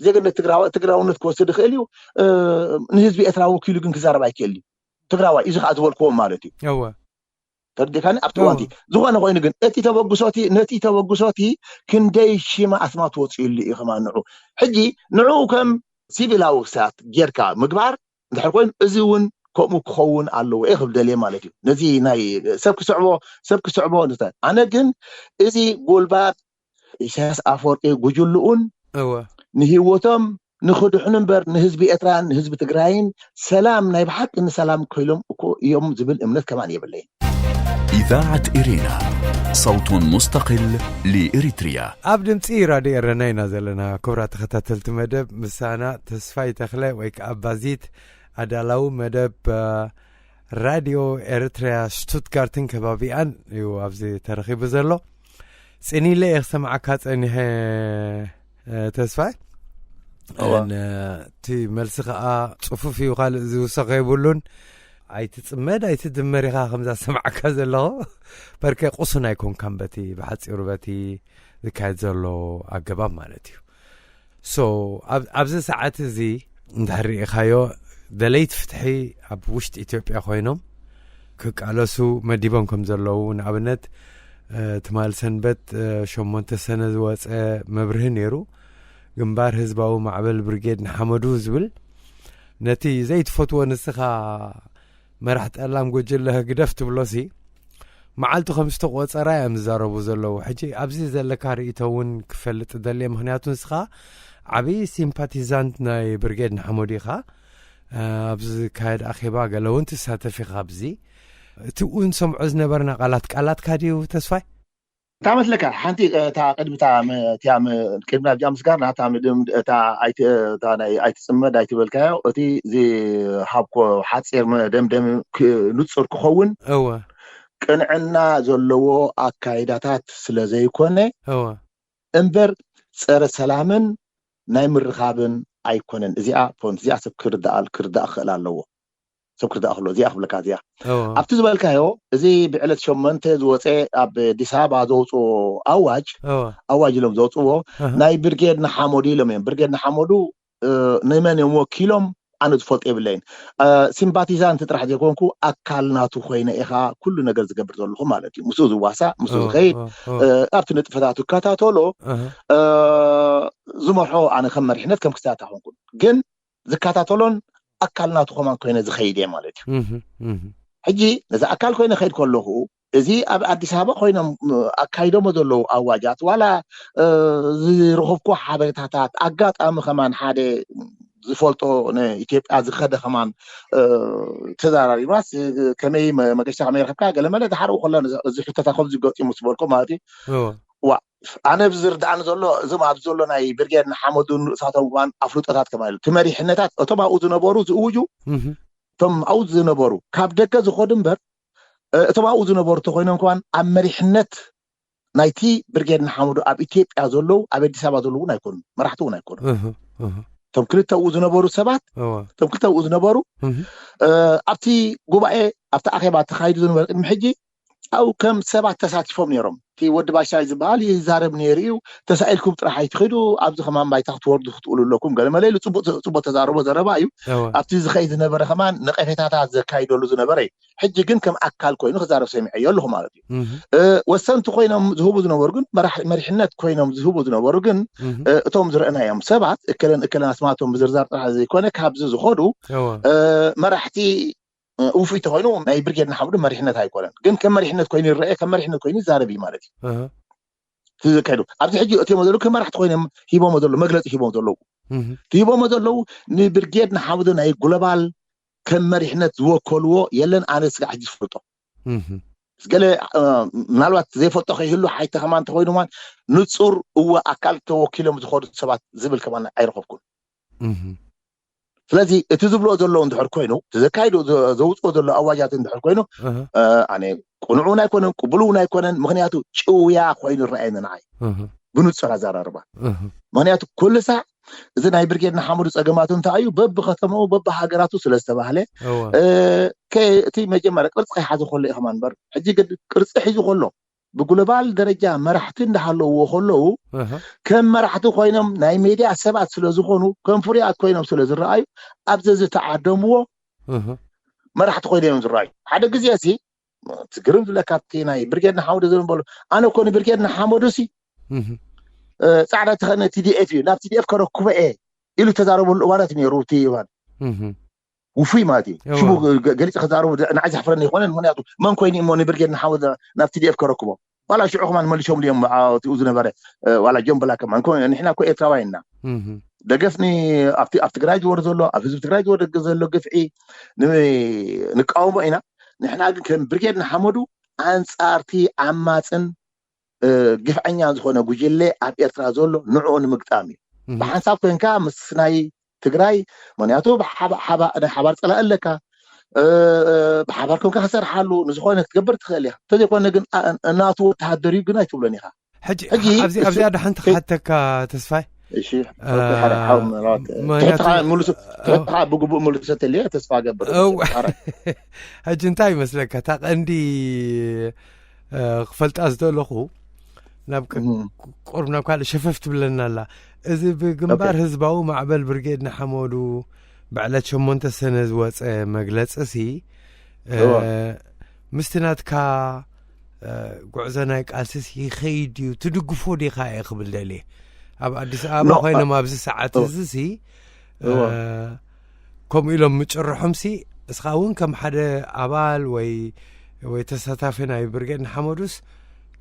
ዜግነት ትግራውነት ክወስድ ይኽእል እዩ ንህዝቢ ኤርትራ ወኪሉ ግን ክዛረብ ኣይክእል እዩ ትግራዋይ እዚ ከዓ ዝበልክዎም ማለት እዩ ተርዲኻኒ ኣብቲ እዋንቲ ዝኾነ ኮይኑ ግን እቲ ተበግሶቲ ነቲ ተበግሶቲ ክንደይ ሽማ ኣስማት ወፅእሉ እዩ ከማን ንዑ ሕጂ ንዑ ከም ሲቪላዊ ክሳት ጌርካ ምግባር እንድሕር ኮይኑ እዚ እውን ከምኡ ክኸውን ኣለዎ እየ ክብል ደልየ ማለት እዩ ነዚ ናይ ሰብ ክስዕቦ ሰብ ክስዕቦ ኣነ ግን እዚ ጎልባብ ኢሳያስ ኣፈወርቂ ጉጅልኡን ንህወቶም ንክድሕኑ እምበር ንህዝቢ ኤርትራን ንህዝቢ ትግራይን ሰላም ናይ ብሓቂ ንሰላም ኮይሎም እኮ እዮም ዝብል እምነት ከማን የብለይን إذاعة إرينا صوت مستقل لإريتريا ኣብ ድምፂ ራድዮ ኤረና ኢና ዘለና ክቡራት ተኸታተልቲ መደብ ምሳና ተስፋይ ተኽለ ወይ ከዓ ባዚት ኣዳላዊ መደብ ራድዮ ኤርትርያ ሽቱትጋርትን ከባቢኣን እዩ ኣብዚ ተረኺቡ ዘሎ። ጽኒለ እየ ክሰምዓካ ጸኒሐ ተስፋይ። እቲ መልሲ ከኣ ጽፉፍ እዩ፣ ካልእ ዝውሰኽ የብሉን። ኣይትጽመድ ኣይትድመር ኢኻ ከምዛ ሰማዕካ ዘለኹ። በርከ ቁሱን ኣይኮንካን በቲ ብሓጺሩ በቲ ዝካየድ ዘሎ ኣገባብ ማለት እዩ። ሶ ኣብዚ ሰዓት እዚ እንድሕር ርኢኻዮ ደለይቲ ፍትሒ ኣብ ውሽጢ ኢትዮጵያ ኮይኖም ክቃለሱ መዲቦም ከም ዘለዉ ንኣብነት ትማል ሰንበት ሸሞንተ ሰነ ዝወፀ መብርሂ ነይሩ። ግንባር ህዝባዊ ማዕበል ብርጌድ ንሓመዱ ዝብል ነቲ ዘይትፈትዎ ንስኻ መራሕ ጠላም ጎጅለ ህግደፍ ትብሎሲ መዓልቱ ከም ዝተቆፀራ እዮም ዝዛረቡ ዘለዉ። ሕጂ ኣብዚ ዘለካ ርእይቶ እውን ክፈልጥ ደልየ፣ ምክንያቱ ንስኻ ዓብዪ ሲምፓቲዛንት ናይ ብርጌድ ንሓመዱ ኢኻ። ኣብዚ ዝካየድ ኣኼባ ገለ እውን ትሳተፍ ኢኻ። ኣብዚ እቲ እውን ሰምዖ ዝነበርና ቃላት ቃላትካ ድዩ ተስፋይ? እታ መስለካ ሓንቲ እታ ቅድሚ እታ ቅድሚ ኣብዚኣ ምስጋር ናታ ምድም እታ ኣይትፅመድ ኣይትበልካዮ እቲ ዝሃብኮ ሓፂር መደምደም ንፁር ክኸውን እወ ቅንዕና ዘለዎ ኣካይዳታት ስለ ዘይኮነ እወ እምበር ፀረ ሰላምን ናይ ምርኻብን ኣይኮነን። እዚኣ ፖንት እዚኣ ሰብ ክርዳእ ክርዳእ ክኽእል ኣለዎ። ሰብ ክርዳእ ክሎ እዚኣ ክብለካ እዚኣ ኣብቲ ዝበልካዮ እዚ ብዕለት ሸመንተ ዝወፀ ኣብ ኣዲስ ኣበባ ዘውፅዎ ኣዋጅ ኣዋጅ ኢሎም ዘውፅዎ ናይ ብርጌድ ንሓመዱ ኢሎም እዮም። ብርጌድ ንሓመዱ ንመን እዮም ወኪሎም ኣነ ዝፈልጦ የብለይን። ሲምፓቲዛንት ጥራሕ ዘይኮንኩ ኣካል ናቱ ኮይነ ኢኻ ኩሉ ነገር ዝገብር ዘለኹ ማለት እዩ። ምስኡ ዝዋሳእ ምስኡ ዝኸይድ ኣብቲ ንጥፈታቱ ይከታተሎ ዝመርሖ ኣነ ከም መሪሕነት ከም ክስታታ ኮንኩ ግን ዝከታተሎን ኣካል ናቱ ከማን ኮይነ ዝኸይድ እየ ማለት እዩ። ሕጂ ነዚ ኣካል ኮይነ ከይድ ከለኹ እዚ ኣብ ኣዲስ ኣበባ ኮይኖም ኣካይዶሞ ዘለዉ ኣዋጃት ዋላ ዝረኸብኩ ሓበሬታታት ኣጋጣሚ ከማን ሓደ ዝፈልጦ ንኢትዮጵያ ዝኸደ ከማን ተዘራሪባስ ከመይ መገሻ ከመይ ረከብካ ገለመለ ድሓር ከሎ እዚ ሕቶታ ከምዚ ገጢሙ ዝበልኮ ማለት እዩ ዋ ኣነ ዝርድኣኒ ዘሎ እዞም ኣብዚ ዘሎ ናይ ብርጌድ ንሓመዱ ንርእሳቶም ከማን ኣፍልጦታት ከማን እቲ መሪሕነታት እቶም ኣብኡ ዝነበሩ ዝእውጁ እቶም ኣብኡ ዝነበሩ ካብ ደገ ዝኸዱ እምበር እቶም ኣብኡ ዝነበሩ ተኮይኖም ከማን ኣብ መሪሕነት ናይቲ ብርጌድ ንሓመዱ ኣብ ኢትዮጵያ ዘለዉ ኣብ ኣዲስ ኣበባ ዘለዉ እውን ኣይኮኑን፣ መራሕቲ እውን ኣይኮኑን። እቶም ክልተኡ ዝነበሩ ሰባት እቶም ክልተኡ ዝነበሩ ኣብቲ ጉባኤ ኣብቲ ኣኼባ ተኻይዱ ዝነበረ ቅድሚ ሕጂ ኣብኡ ከም ሰባት ተሳቲፎም ነይሮም። እቲ ወዲ ባሻይ ዝበሃል ይዛረብ ነይሩ እዩ። ተሳኢልኩም ጥራሕ ኣይትኸዱ፣ ኣብዚ ከማን ባይታ ክትወርዱ ክትእሉ ኣለኩም ገለ መለ ኢሉ። ፅቡቅ ተዛረቦ ዘረባ እዩ። ኣብቲ ዝኸይድ ዝነበረ ከማን ነቀፌታታት ዘካይደሉ ዝነበረ እዩ። ሕጂ ግን ከም ኣካል ኮይኑ ክዛረብ ሰሚዐዮ ኣለኹ ማለት እዩ። ወሰንቲ ኮይኖም ዝህቡ ዝነበሩ ግን መሪሕነት ኮይኖም ዝህቡ ዝነበሩ ግን እቶም ዝረእናዮም ሰባት እከለን እከለን ኣስማቶም ምዝርዛር ጥራሕ ዘይኮነ ካብዚ ዝኸዱ መራሕቲ ውፉይ ተኮይኑ ናይ ብርጌድ ንሓመዱ መሪሕነት ኣይኮነን፣ ግን ከም መሪሕነት ኮይኑ ይረአ፣ ከም መሪሕነት ኮይኑ ይዛረብ እዩ ማለት እዩ። ትዘካይዱ ኣብዚ ሕጂ እትሞ ዘለዉ ከም መራሕቲ ኮይኖም ሂቦሞ ዘለዉ መግለፂ ሂቦም ዘለዉ ሂቦሞ ዘለዉ ንብርጌድ ንሓመዱ ናይ ግሎባል ከም መሪሕነት ዝወከልዎ የለን። ኣነ ስጋዕ ሕጂ ዝፈልጦ ገለ ምናልባት ዘይፈልጦ ከይህሉ ሓይተ ከማን እንተኮይኑ ማን ንፁር እወ ኣካል ተወኪሎም ዝኸዱ ሰባት ዝብል ከማን ኣይረኸብኩን። ስለዚ እቲ ዝብልኦ ዘለዉ እንድሕር ኮይኑ እቲ ዘካይዱ ዘውፅኦ ዘሎ ኣዋጃት እንድሕር ኮይኑ ኣነ ቅኑዕ እውን ኣይኮነን፣ ቅቡል እውን ኣይኮነን። ምክንያቱ ጭውያ ኮይኑ ረኣየኒ ንዓይ ብንፁር ኣዘራርባ። ምክንያቱ ኩሉ ሳዕ እዚ ናይ ብርጌድ ንሓመዱ ፀገማቱ እንታይ እዩ? በብከተማኡ በብሃገራቱ ስለ ዝተባህለ እቲ መጀመርያ ቅርፂ ከይሓዘ ከሎ እዩ ከማን እምበር ሕጂ ግን ቅርፂ ሒዙ ከሎ ብግሎባል ደረጃ መራሕቲ እንዳሃለውዎ ከለዉ ከም መራሕቲ ኮይኖም ናይ ሜድያ ሰባት ስለ ዝኾኑ ከም ፍሩያት ኮይኖም ስለ ዝረኣዩ ኣብዚ ዝተዓደምዎ መራሕቲ ኮይኖም እዮም ዝረኣዩ። ሓደ ግዜ ሲ ትግርም ዝብለካ ኣብቲ ናይ ብርጌድ ንሓመዱ ዝብል በሉ ኣነ እኮ ንብርጌድ ንሓመዱ ሲ ፃዕዳ ተኸነ ቲዲኤፍ እዩ ናብ ቲዲኤፍ ከረክቦ እየ ኢሉ ተዛረበሉ እዋናት ነይሩ። እቲ እዋን ውፉይ ማለት እዩ። ሽሙ ገሊፂ ክዛረቡ ንዓይ ዘሕፍረኒ ይኮነን። ምክንያቱ መን ኮይኑ እሞ ንብርጌድ ንሓመዱ ናብ ቲዲኤፍ ከረክቦ ዋላ ሽዑ ከማን መሊሶም ድዮም ኣብኡ ዝነበረ ዋላ ጆን ብላክ ከማን ንሕና እኮ ኤርትራውያን ኢና። ደገፍ ኣብ ትግራይ ዝወርድ ዘሎ ኣብ ህዝቢ ትግራይ ዝወርድ ዘሎ ግፍዒ ንቃወሞ ኢና። ንሕና ግን ከም ብርጌድ ንሓመዱ ኣንፃርቲ ዓማፅን ግፍዐኛ ዝኾነ ጉጅለ ኣብ ኤርትራ ዘሎ ንዕኡ ንምግጣም እዩ። ብሓንሳብ ኮንካ ምስ ናይ ትግራይ ምክንያቱ ናይ ሓባር ፀላኢ ኣለካ ብሓባር ኮንካ ክሰርሓሉ ንዝኾነ ክትገብር ትኽእል ኢኻ። እንተዘይኮነ ግን እናቱ ወተሃደር እዩ ግን ኣይትብሎን ኢኻ። ሕጂ ኣብዚኣ ዳሓንቲ ክሓተካ ተስፋይ ትሕትኻ ብግቡእ ምልሰተልየ ተስፋ ገብር። ሕጂ እንታይ ይመስለካ እታ ቀንዲ ክፈልጣ ዝደለኹ ናብ ቁርብ ናብ ካልእ ሸፈፍ ትብለና ኣላ። እዚ ብግንባር ህዝባዊ ማዕበል ብርጌድ ንሓመዱ ብዕለት ሸሞንተ ሰነ ዝወፀ መግለፂ ሲ ምስቲ ናትካ ጉዕዞ ናይ ቃልስስ ይኸይድ እዩ ትድግፎ ዲኻ እየ ክብል ደልየ። ኣብ ኣዲስ ኣበባ ኮይኖም ኣብዚ ሰዓት እዚ ሲ ከምኡ ኢሎም ምጭርሖም ሲ እስኻ እውን ከም ሓደ ኣባል ወይ ወይ ተሳታፊ ናይ ብርጌድ ንሓመዱስ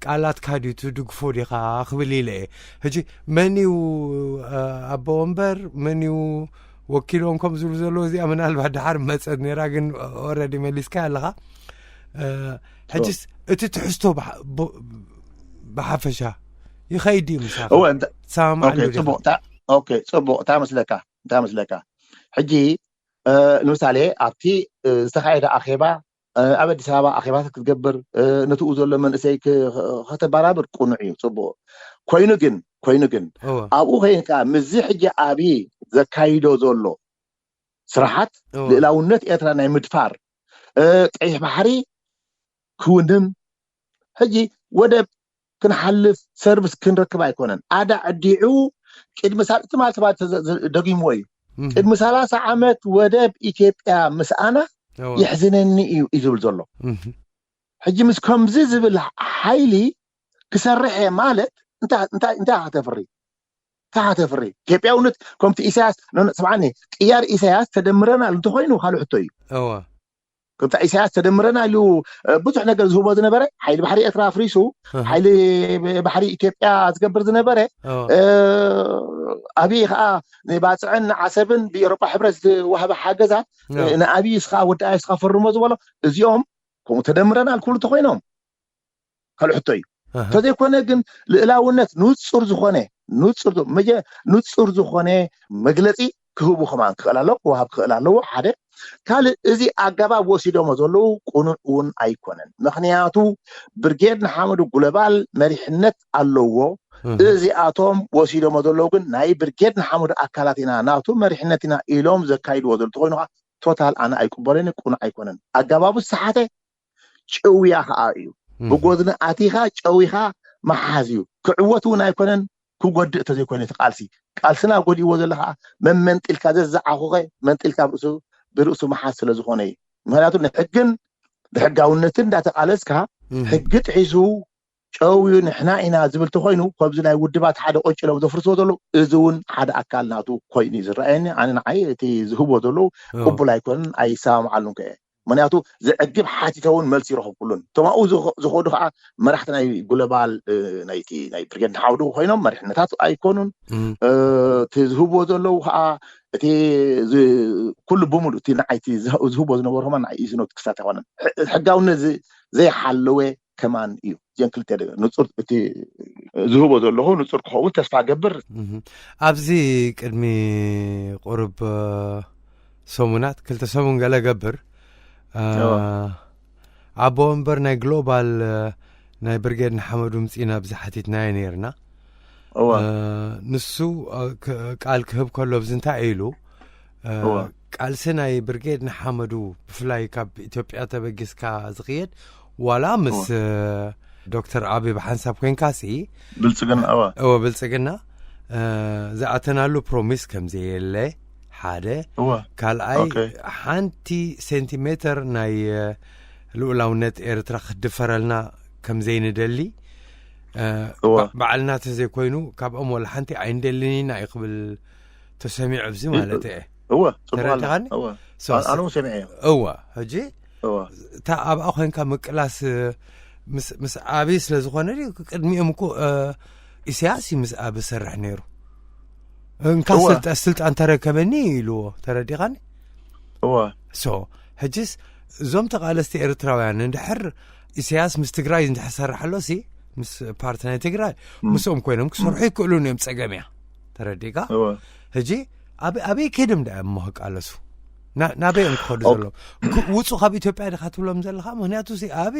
ቃላትካ ድዩ ትድግፎ ዲኻ ክብል ኢለ እየ። ሕጂ መን እዩ ኣቦ ወንበር መን እዩ ወኪሎም ከም ዝብሉ ዘለዉ እዚኣ ምናልባት ድሓር መፀት ነይራ ግን ኦረዲ መሊስካ ኣለኻ። ሕጂስ እቲ ትሕዝቶ ብሓፈሻ ይኸይድ እዩ ምሳኻ ትሰማማዓሉ ዲኻ? ፅቡቅ እታ መስለካ እንታይ መስለካ ሕጂ ንምሳሌ ኣብቲ ዝተኻየደ ኣኼባ ኣብ ኣዲስ ኣበባ ኣኼባታት ክትገብር ንትኡ ዘሎ መንእሰይ ከተበራብር ቅኑዕ እዩ ፅቡቅ ኮይኑ ግን ኮይኑ ግን ኣብኡ ከይንካ ምስዚ ሕጂ ኣብይ ዘካይዶ ዘሎ ስራሓት ልእላውነት ኤርትራ ናይ ምድፋር ቀይሕ ባሕሪ ክውንን ሕጂ ወደብ ክንሓልፍ ሰርቪስ ክንረክብ ኣይኮነን ኣዳ ዕዲዑ ቅድሚ ሳልእቲ ማለት ደጊምዎ እዩ ቅድሚ ሰላሳ ዓመት ወደብ ኢትዮጵያ ምስኣና የሕዝነኒ እዩ እዩ ዝብል ዘሎ ሕጂ ምስ ከምዚ ዝብል ሓይሊ ክሰርሐ ማለት እንታይ ከተፍሪ እንታይ ከተፍሪ ኢትዮጵያውነት ከምቲ ኢሳያስ ስምዓኒ ቅያር ኢሳያስ ተደምረናል እንተኮይኑ ካልእ ሕቶ እዩ ከምታ ኢሳያስ ተደምረናል እዩ ብዙሕ ነገር ዝህቦ ዝነበረ ሓይሊ ባሕሪ ኤርትራ ኣፍሪሱ ሓይሊ ባሕሪ ኢትዮጵያ ዝገብር ዝነበረ ኣብይ ከዓ ንባፅዕን ንዓሰብን ብኤሮጳ ሕብረት ዝወሃበ ሓገዛት ንኣብይ እስካ ወዲ ኣይ እስካ ፈርሞ ዝበሎ እዚኦም ከምኡ ተደምረናል ክብሉ ተኮይኖም ካልእ ሕቶ እዩ እንተዘይኮነ ግን ልእላውነት ንፁር ዝኾነ ንፁር ንፁር ዝኾነ መግለፂ ክህቡ ከማን ክኽእል ኣለዎ ክወሃብ ክኽእል ኣለዎ ሓደ ካልእ እዚ ኣገባብ ወሲዶሞ ዘለዉ ቅኑዕ እውን ኣይኮነን። ምኽንያቱ ብርጌድ ንሓመዱ ጉለባል መሪሕነት ኣለዎ። እዚኣቶም ወሲዶሞ ዘለዉ ግን ናይ ብርጌድ ንሓመዱ ኣካላት ኢና፣ ናቱ መሪሕነት ኢና ኢሎም ዘካይድዎ ዘለዉ ተኮይኑ ከዓ ቶታል ኣነ ኣይቅበሎን፣ ቅኑዕ ኣይኮነን። ኣገባቡ ዝሰሓተ ጨውያ ከዓ እዩ። ብጎድኒ ኣቲኻ ጨዊኻ መሓዝ እዩ። ክዕወት እውን ኣይኮነን፣ ክጎድእ ተዘይኮይኑ እቲ ቃልሲ። ቃልስና ጎዲእዎ ዘሎ ከዓ መመንጢልካ ዘዛዓኹኸ መንጢልካ ብርእሱ ብርእሱ መሓዝ ስለ ዝኾነ እዩ። ምክንያቱ ንሕግን ብሕጋውነትን እንዳተቃለስካ ሕጊ ጥሒሱ ጨውዩ ንሕና ኢና ዝብል ተኮይኑ፣ ከምዚ ናይ ውድባት ሓደ ቆንጭሎም ዘፍርስዎ ዘለዉ፣ እዚ እውን ሓደ ኣካል ናቱ ኮይኑ እዩ ዝረኣየኒ። ኣነ ንዓይ እቲ ዝህቦ ዘለዉ ቅቡል ኣይኮነን፣ ኣይሰማምዓሉን ከ ምክንያቱ ዘዕግብ ሓቲተ እውን መልሲ ይረኸብኩሉን። እቶም ኣብኡ ዝኸ- ዝኸዱ ከዓ መራሕቲ ናይ ግሎባል እ፣ ናይቲ ናይ ብርጌድ ንሓውዱ ኮይኖም መሪሕነታት ኣይኮኑን። እቲ ዝህብዎ ዘለዉ ከዓ እቲ ዝ- ኩሉ ብምሉእ እቲ ንዓይቲ ዝህ- ዝህብዎ ዝነበሩ ከማን ንዓይ ኢዝኖት ክሳት ኣይኮነን። ሕ- ሕጋውነት ዝ- ዘይሓለወ ከማን እዩ። እዚን ክልተ ደ- ንጹር እቲ ዝህቦ ዘለኹ ንጹር ክኸውን ተስፋ ገብር። ኣብዚ ቅድሚ ቁርብ ሰሙናት ክልተ ሰሙን ገለ ገብር ኣቦ ወንበር ናይ ግሎባል ናይ ብርጌድ ንሓመዱ ምፂና ብዚ ሓቲትናዮ ነይርና። ንሱ ቃል ክህብ ከሎ ብዚ እንታይ ኢሉ ቃልሲ ናይ ብርጌድ ንሓመዱ ብፍላይ ካብ ኢትዮጵያ ተበጊስካ ዝኽየድ ዋላ ምስ ዶክተር ኣቢ ብሓንሳብ ኮይንካ ሲ ብልፅግና እወ እወ ብልፅግና ዝኣተናሉ ፕሮሚስ ከም ዘየለ ሓደ እወ ካልኣይ ኦኬ። ሓንቲ ሴንቲሜተር ናይ ልኡላውነት ኤርትራ ክትድፈረልና ከም ዘይንደሊ እወ ባዕልና ተዘይኮይኑ ካብኦም ወላ ሓንቲ ኣይንደልን ኢና እዩ ክብል ተሰሚዑ ኣብዚ ማለት እየ እወ ጽቡቕ ኣሎ ተረድኻኒ? እወ ሶ- ኣነ እውን ሰሚዐ እየ እወ ሕጂ እወ እታ ኣብኣ ኮንካ ምቅላስ ምስ ምስ ኣቢ ስለ ዝኾነ ድዩ? ቅድሚኦም እኮ እ፣ ኢሳያስ እዩ ምስ ኣቢ ዝሰርሕ ነይሩ። እንካ እወ። ስልጣ- ስልጣን ተረከበኒ ኢልዎ ተረዲኻኒ? እወ ሶ ሕጂስ እዞም ተቃለስቲ ኤርትራውያን እንድሕር ኢሳያስ ምስ ትግራይ እንድሕር ሰራሕ ኣሎ ሲ ምስ ፓርቲ ናይ ትግራይ ምስኦም ኮይኖም ክሰርሑ ይክእሉን እዮም። ጸገም እያ ተረዲካ? እወ ሕጂ ኣበይ ኣበይ ከይዶም ዳ እሞ ክቃለሱ ና- ናበይ እዮም ክኸዱ ኦፕ- ዘለዎም? ክ- ውፁ ካብ ኢትዮጵያ ዲካ ትብሎም ዘለካ? ምክንያቱ ሲ ኣቢ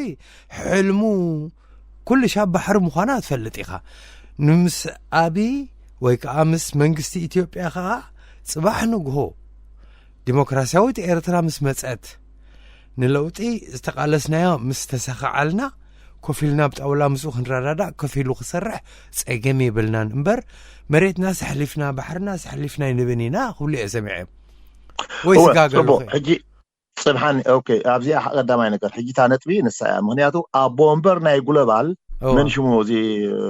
ሕልሙ ኩሉ ሻብ ባሕሪ ምዃና ትፈልጥ ኢኻ። ንምስ ኣቢ ወይ ከዓ ምስ መንግስቲ ኢትዮጵያ ከዓ ፅባሕ ንግሆ ዲሞክራሲያዊት ኤርትራ ምስ መፀት ንለውጢ ዝተቃለስናዮ ምስ ተሳኸዓልና ኮፍ ኢልና ብጣውላ ምስኡ ክንረዳዳእ ኮፍ ኢሉ ክሰርሕ ፀገም የብልናን እምበር መሬትና ስሕሊፍና ባሕርና ስሕሊፍና ይንብን ኢና ክብሉ እየ ሰሚዐ ወይ እወ ስጋገሉ ጽቡቕ ሕጂ ጽብሓን ኦኬ ኣብዚኣ ቀዳማይ ነገር ሕጂ እታ ነጥቢ ንሳ እያ ምክንያቱ ኣቦ ወንበር ናይ ግሎባል መን ሽሙ እዚ እ፣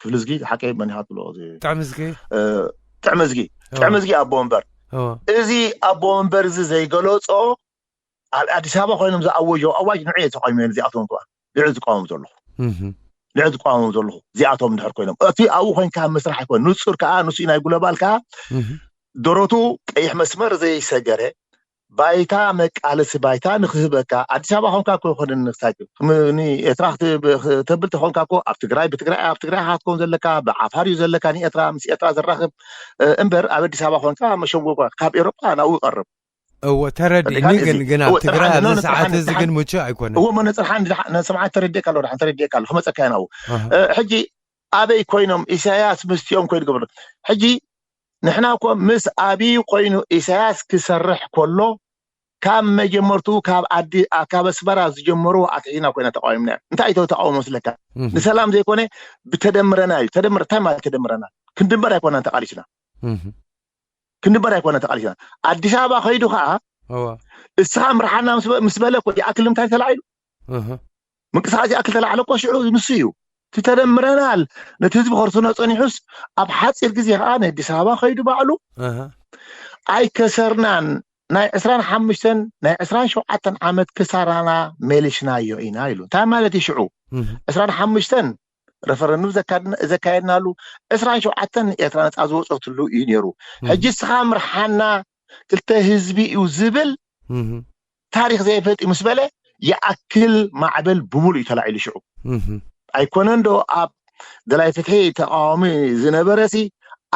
ክፍሊ ዝጊ ሓቀይ መን ኢኻ ትብሎ እዚ ጥዕምዝጊ እ፣ ጥዕመዝጊ ጥዕመዝጊ ኣቦ ወንበር እዚ ኣቦ ወንበር እዚ ዘይገለጾ ኣብ ኣዲስ ኣበባ ኮይኖም ዝኣወጆ ኣዋጅ ንዑ እየ ተቃዊሞ እዚኣቶም ከ ንዑ ዝቃወሙ ዘለኹ ንዑ ዝቃወሙ ዘለኹ እዚኣቶም እንድሕር ኮይኖም እቲ ኣብኡ ኮይንካ ምስራሕ ኣይኮነ ንጹር ከዓ ንሱ ናይ ግሎባል ከዓ ደረቱ ቀይሕ መስመር ዘይሰገረ ባይታ መቃለሲ ባይታ ንክህበካ ኣዲስ ኣበባ ኮንካ እኮ ይኮነ ንክሳይ ኤርትራ ክት- ክተብል ተኮንካ እኮ ኣብ ትግራይ ብትግራይ ኣብ ትግራይ ኢካ ክትከውን ዘለካ ብዓፋር እዩ ዘለካ ንኤርትራ ምስ ኤርትራ ዘራክብ እ፣ እምበር ኣብ ኣዲስ ኣበባ ኮንካ መሸጎጓ ካብ ኤሮጳ ናብኡ ይቀርብ እወ ተረዲእኒ ተረዲእካ ግን እዚ- ግን ኣብ እወ፣ ትግራይ ተረዲእኒ፣ ኣብዚ ነቲ ሰዓት ሓንቲ- እዚ ግን ምቹእ ኣይኮነን እዎ መነፅር ሓንቲ ንስምዓት ተረዲእካ ኣሎ ድሓን ተረዲእካ ኣሎ ክመፀካ ኢና ኣሃ። እ፣ ሕጂ ኣበይ ኮይኖም ኢሳያስ ምስቲኦም ኮይኑ ገበሩ ሕጂ ንሕና እኮ ምስ ኣብይ ኮይኑ ኢሳያስ ክሰርሕ ከሎ ካብ መጀመርቱ ካብ ዓዲ ኣ- ካብ ኣስመራ ዝጀመሩ ኣትሒና ኮይና ተቃዊምና እንታይ እቶ ተቃውሞ ስለካ እህ። ንሰላም ዘይኮነ ብተደምረና እዩ ተደምረ እንታይ ማለት ተደምረና ክንድንበር ኣይኮናን ተቃሊስና እህ። ክንድንበር ኣይኮናን ተቃሊስና ኣዲስ ኣበባ ከይዱ ከዓ እወ። እስኻ ምርሓና ምስ በ- ምስ በለ እኮ ይኣክል ንምንታይ ተላዒሉ እህ። ምንቅስቃስ ይኣክል ተላዕለ እኮ ሽዑ ንሱ እዩ እቲ ተደምረናል ነቲ ህዝቢ ከርሱኖ ፀኒሑስ ኣብ ሓፂር ግዜ ከዓ ንኣዲስ ኣበባ ከይዱ ባዕሉ እህ። ኣይከሰርናን ናይ ዕስራን ሓሙሽተን ናይ ዕስራን ሸውዓተን ዓመት ክሳራና መሊሽናዮ ኢና ኢሉ እንታይ ማለት እዩ ሽዑ እህ። ዕስራን ሓሙሽተን ረፈረንዱም ዘካየድና- ዘካየድናሉ ዕስራን ሸውዓተን ኤርትራ ነፃ ዝወፀትሉ እዩ ነይሩ ሕጂ እስኻ ምርሓና ክልተ ህዝቢ እዩ ዝብል እህ። ታሪክ ዘይፈልጥ እዩ ምስ በለ ይኣክል ማዕበል ብምሉእ እዩ ተላዒሉ ሽዑ እህ። ኣይኮነን ዶ ኣብ ደላይ ፍትሒ ተቃዋሚ ዝነበረ ሲ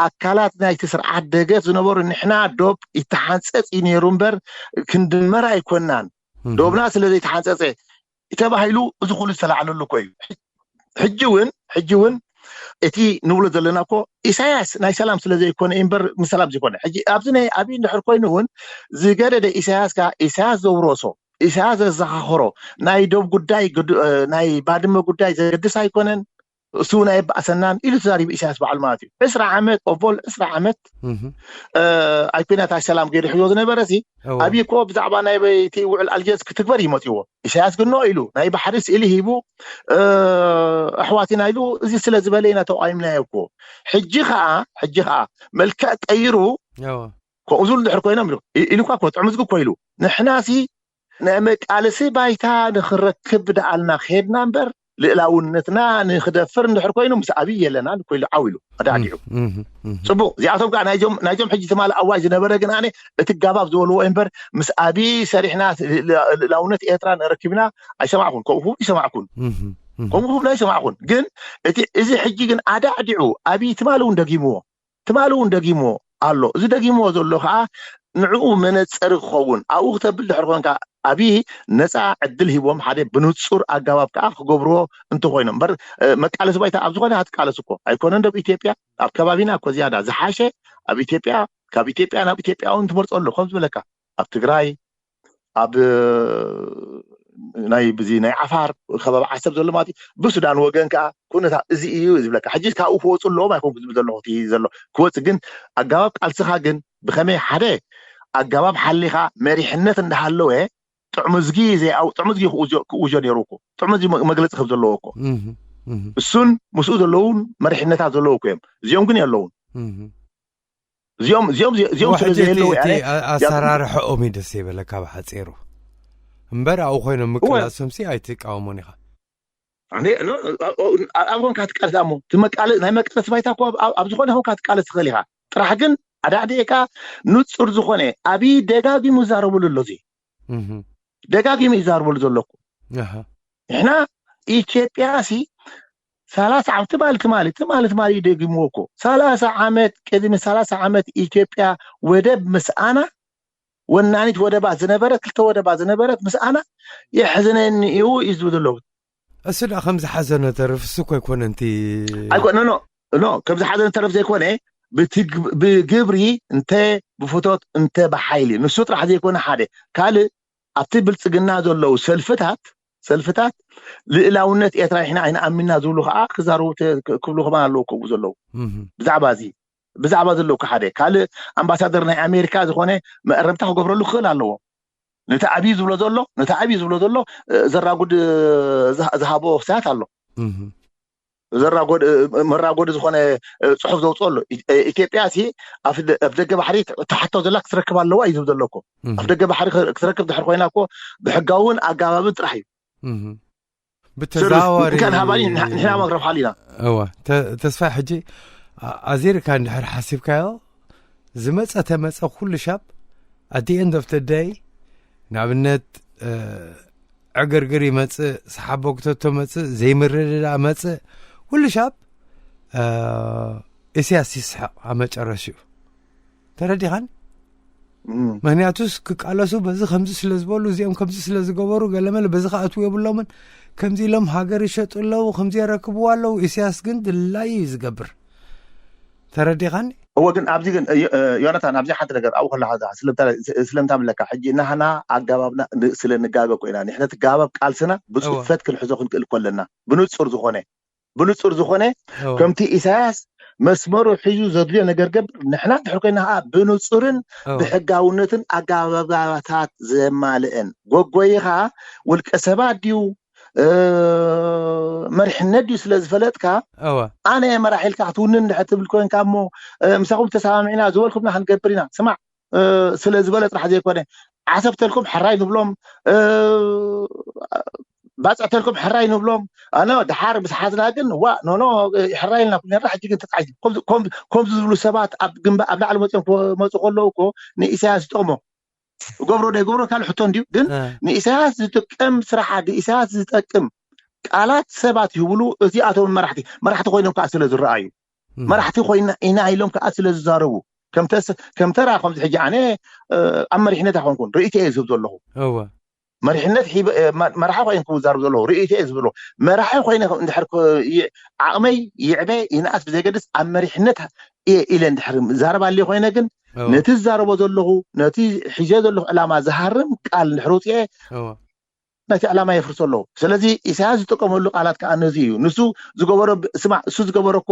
ኣካላት ናይቲ ስርዓት ደገፍ ዝነበሩ ንሕና ዶብ ይተሓንፀፅ እዩ ነይሩ እምበር ክንድመር ኣይኮናን። ዶብና ስለ ዘይተሓንፀፀ ተባሂሉ እዚ ኩሉ ዝተላዕለሉ እኮ እዩ። ሕጂ እውን ሕጂ እውን እቲ ንብሎ ዘለና እኮ ኢሳያስ ናይ ሰላም ስለ ዘይኮነ እዩ እምበር ንሰላም ዘይኮነ። ሕጂ ኣብዚ ናይ ኣብይ እንድሕር ኮይኑ እውን ዝገደደ ኢሳያስ ከ ኢሳያስ ዘውረሶ ኢሳያስ ዘዘኻኸሮ ናይ ዶብ ጉዳይ ግድ- እ፣ ናይ ባድመ ጉዳይ ዘገድስ ኣይኮነን። እሱ ናይ ባእሰናን ኢሉ ተዛሪቡ ኢሳያስ በዓሉ ማለት እዩ። ዕስራ ዓመት ኦቦል ዕስራ ዓመት ኣይኮነታ ሰላም ገይሩ ሕዞ ዝነበረ ሲ ኣብይ እኮ ብዛዕባ ናይ በይቲ ውዕል ኣልጀርስ ክትግበር እዩ መፅዎ። ኢሳያስ ግን ኖ ኢሉ ናይ ባሕሪ ስእሊ ሂቡ ኣሕዋትና ኢሉ እዚ ስለ ዝበለ ኢና ተቃይምናዮ እኮ። ሕጂ ከዓ ሕጂ ከዓ መልክዕ ቀይሩ ከምኡ ዝብሉ ድሕር ኮይኖም ኢሉ ኢሉ እኳ እኮ ጥዑም ዝግ እኮ ኢሉ ንሕና ሲ ናይ መቃለሲ ባይታ ንክረክብ ብደኣልና ከድና እምበር ልእላውነትና ንክደፍር እንድሕር ኮይኑ ምስ ኣብይ የለና ኮይሉ ዓው ኢሉ ኣዳዕዲዑ። ፅቡቅ እዚኣቶም ከዓ ናይዞም ናይዞም ሕጂ ትማሊ ኣዋጅ ዝነበረ ግን ኣነ እቲ ጋባብ ዝበልዎ እምበር ምስ ኣብይ ሰሪሕና ልእላውነት ኤርትራ ነረክብና ኣይሰማዕኩን። ከምኡ ይሰማዕኩን ከምኡ ክብሎ ኣይሰማዕኩን። ግን እቲ እዚ ሕጂ ግን ኣዳዕዲዑ ኣብይ ትማሊ እውን ደጊምዎ ትማሊ እውን ደጊምዎ ኣሎ። እዚ ደጊምዎ ዘሎ ከዓ ንዕኡ መነፀሪ ክኸውን ኣብኡ ክተብል ድሕር ኮንካ ኣብይ ነፃ ዕድል ሂቦም ሓደ ብንፁር ኣጋባብ ከዓ ክገብርዎ እንተኮይኖም እምበር መቃለሲ ባይታ ኣብ ዝኾነ ሃትቃለስ እኮ ኣይኮነን ደብ ኢትዮጵያ ኣብ ከባቢና እኮ ዝያዳ ዝሓሸ ኣብ ኢትዮጵያ ካብ ኢትዮጵያ ናብ ኢትዮጵያ እውን ትመርፆ ኣሎ ከም ዝበለካ ኣብ ትግራይ ኣብ ናይ ብዚ ናይ ዓፋር ከባቢ ዓሰብ ዘሎ ማለት እዩ። ብሱዳን ወገን ከዓ ኩነታት እዚ እዩ ዝብለካ። ሕጂ ካብኡ ክወፁ ኣለዎም ኣይኮንኩ ዝብል ዘለኹ እቲ ዘሎ ክወፅእ ግን ኣጋባብ ቃልስኻ ግን ብኸመይ ሓደ ኣጋባብ ሓሊኻ መሪሕነት እንዳሃለወ ጥዕምዝጊ ዘይኣው ጥዕምዝጊ ክውጆ ክውጆ ነይሩ እኮ ጥዕምዝጊ መ- መግለፂ ከም ዘለዎ እኮ እሱን ምስኡ ዘለውን መሪሕነታት ዘለዉ እኮ እዮም። እዚኦም ግን የለውን። እዚኦም እዚኦም እዚኦም ስለ ዘየለዉ ያለ ኣሰራርሐኦም እዩ ደስ ይበለካ ብሓፂሩ እምበር ኣብኡ ኮይኖም ምቅላሶምሲ ኣይትቃወሞን ኢኻ። ኣብ ኮንካ ትቃለስ ኣሞ ናይ መቃለስ ባይታ እኮ ኣብ ዝኾነ ኮንካ ትቃለስ ትኽእል ኢኻ። ጥራሕ ግን ኣዳዕዲዕካ ንፁር ዝኾነ ኣብይ ደጋጊሙ ይዛረበሉ ኣሎ እዚ ደጋጊሙ ይዛረበሉ ዘሎ እኮ ንሕና ኢትዮጵያ ሲ ሰላሳ ዓመት ትማሊ ትማሊ ትማሊ ትማሊ እዩ ደጊምዎ እኮ ሰላሳ ዓመት ቅድሚ ሰላሳ ዓመት ኢትዮጵያ ወደብ ምስኣና ወናኒት ወደባት ዝነበረት ክልተ ወደባት ዝነበረት ምስኣና የሕዝነኒ እዩ እዩ ዝብል ዘለዉ። እሱ ዳ ከም ዝሓዘነ ተርፍ እሱ እኮ ኣይኮነ እንቲ ኣይኮነ ኖ ኖ ከም ዝሓዘነ ተርፍ ዘይኮነ ብትግ- ብግብሪ እንተ ብፍቶት እንተ ብሓይሊ ንሱ ጥራሕ ዘይኮነ ሓደ ካልእ ኣብቲ ብልፅግና ዘለዉ ሰልፍታት ሰልፍታት ልእላውነት ኤርትራ ንሕና ኣይንኣምንና ዝብሉ ከዓ ክዛረቡ ተ- ክ- ክብሉ ከማን ኣለዉ ከምኡ ዘለዉ ብዛዕባ እዚ ብዛዕባ ዘለዉ ሓደ ካልእ ኣምባሳደር ናይ ኣሜሪካ ዝኾነ መእረምታ ክገብረሉ ክኽእል ኣለዎ። ነቲ ኣብዩ ዝብሎ ዘሎ ነቲ ኣብዩ ዝብሎ ዘሎ እ፣ ዘራጉድ እ፣ ዝሃ- ዝሃቦ ክስታት ኣሎ ዘራጎድ መራጎዲ ዝኾነ ፅሑፍ ዘውፅኦ ኣሎ። ኢትዮጵያ ሲ ኣብ ደገ ባሕሪ ተሓቶ ዘላ ክትረክብ ኣለዋ እዩ ዝብል ዘሎ እኮ። ኣብ ደገ ባሕሪ ክትረክብ ድሕር ኮይና እኮ ብሕጋውን ኣጋባብን ጥራሕ እዩ። ብተዘዋዋሪ ንሕና መክረብ ሓሊና እዋ ተስፋ ሕጂ ኣዚርካ እንድሕር ሓሲብካዮ ዝመፀ ተመፀ ኩሉ ሻብ ኣቲ ኤንድ ኦፍ ደይ ንኣብነት ዕግርግር ይመፅእ፣ ሰሓቦ ክተቶ መፅእ፣ ዘይምርድዳእ መፅእ፣ ኩሉ ሻብ ኢሳያስ ይስሕቕ ኣብ መጨረሽኡ። ተረዲኻን? ምክንያቱስ ክቃለሱ በዚ ከምዚ ስለ ዝበሉ እዚኦም ከምዚ ስለ ዝገበሩ ገለመለ በዚ ከኣትዉ የብሎምን ከምዚ ኢሎም ሃገር ይሸጡ ኣለዉ ከምዚ የረክብዎ ኣለዉ። ኢሳያስ ግን ድላይ እዩ ዝገብር። ተረዲኻኒ? እወ ግን ኣብዚ ግን ዮናታን ኣብዚ ሓንቲ ነገር ኣብኡ ከለካ ስለምታ ብለካ ሕጂ ናህና ኣጋባብና ስለ ንጋገ ኮይና ንሕነ ትጋባብ ቃልስና ብፅፈት ክንሕዞ ክንክእል ኮለና ብንፁር ዝኾነ ብንፁር ዝኾነ ከምቲ ኢሳያስ መስመሩ ሒዙ ዘድልዮ ነገር ገብር ንሕና ድሕር ኮይና ከዓ ብንፁርን ብሕጋውነትን ኣጋባባታት ዘማልእን ጎጎይኻ ውልቀ ሰባት ድዩ መሪሕነት ድዩ ስለ ዝፈለጥካ ኣነ መራሒ ኢልካ ክትውንን እንድሕር ትብል ኮይንካ እሞ ምሳኹም ተሰማሚዕና ዝበልኩምና ክንገብር ኢና ስማዕ ስለ ዝበለ ጥራሕ ዘይኮነ ዓሰብ ተልኩም ሕራይ ንብሎም ባፅዕ ተልኩም ሕራይ ንብሎም ኣነ ድሓር ምስ ሓዝና ግን ዋ ኖኖ ሕራይ ኢልና ኩልና ሕጂ ግን ተፃዒ ከምዚ ዝብሉ ሰባት ኣብ ግንባ ኣብ ላዕሊ መፅኦም ክመፁ ከለዉ እኮ ንኢሳያስ ዝጠቕሞ ገብሮ ዶ ይገብሮ ካልእ ሕቶ እንድዩ ግን ንኢሳያስ ዝጥቀም ስራሓ ንኢሳያስ ዝጠቅም ቃላት ሰባት ይብሉ እዚኣቶም መራሕቲ መራሕቲ ኮይኖም ከዓ ስለ ዝረኣዩ መራሕቲ ኮይና ኢና ኢሎም ከዓ ስለ ዝዛረቡ፣ ከም ተራ ከምዚ ሕጂ ኣነ ኣብ መሪሕነት ኣይኮንኩን፣ ርእይቶ እየ ዝህብ ዘለኹ። መሪሕነት መርሓ ኮይን ክዛረብ ዘለኹ፣ ርእይቶ እየ ዝብሎ። መራሒ ኮይነ እንድሕር ዓቕመይ ይዕበ ይንኣስ ብዘይገድስ፣ ኣብ መሪሕነት እየ ኢለ እንድሕር ዛረብ ኣለ ኮይነ ግን፣ ነቲ ዝዛረቦ ዘለኹ፣ ነቲ ሒዘ ዘለኹ ዕላማ ዝሃርም ቃል እንድሕር ውፅኤ፣ ነቲ ዕላማ የፍርሶ ኣለኹ። ስለዚ ኢሳያስ ዝጥቀመሉ ቃላት ከዓ ነዚ እዩ። ንሱ ዝገበሮ፣ ስማዕ፣ እሱ ዝገበሮ እኮ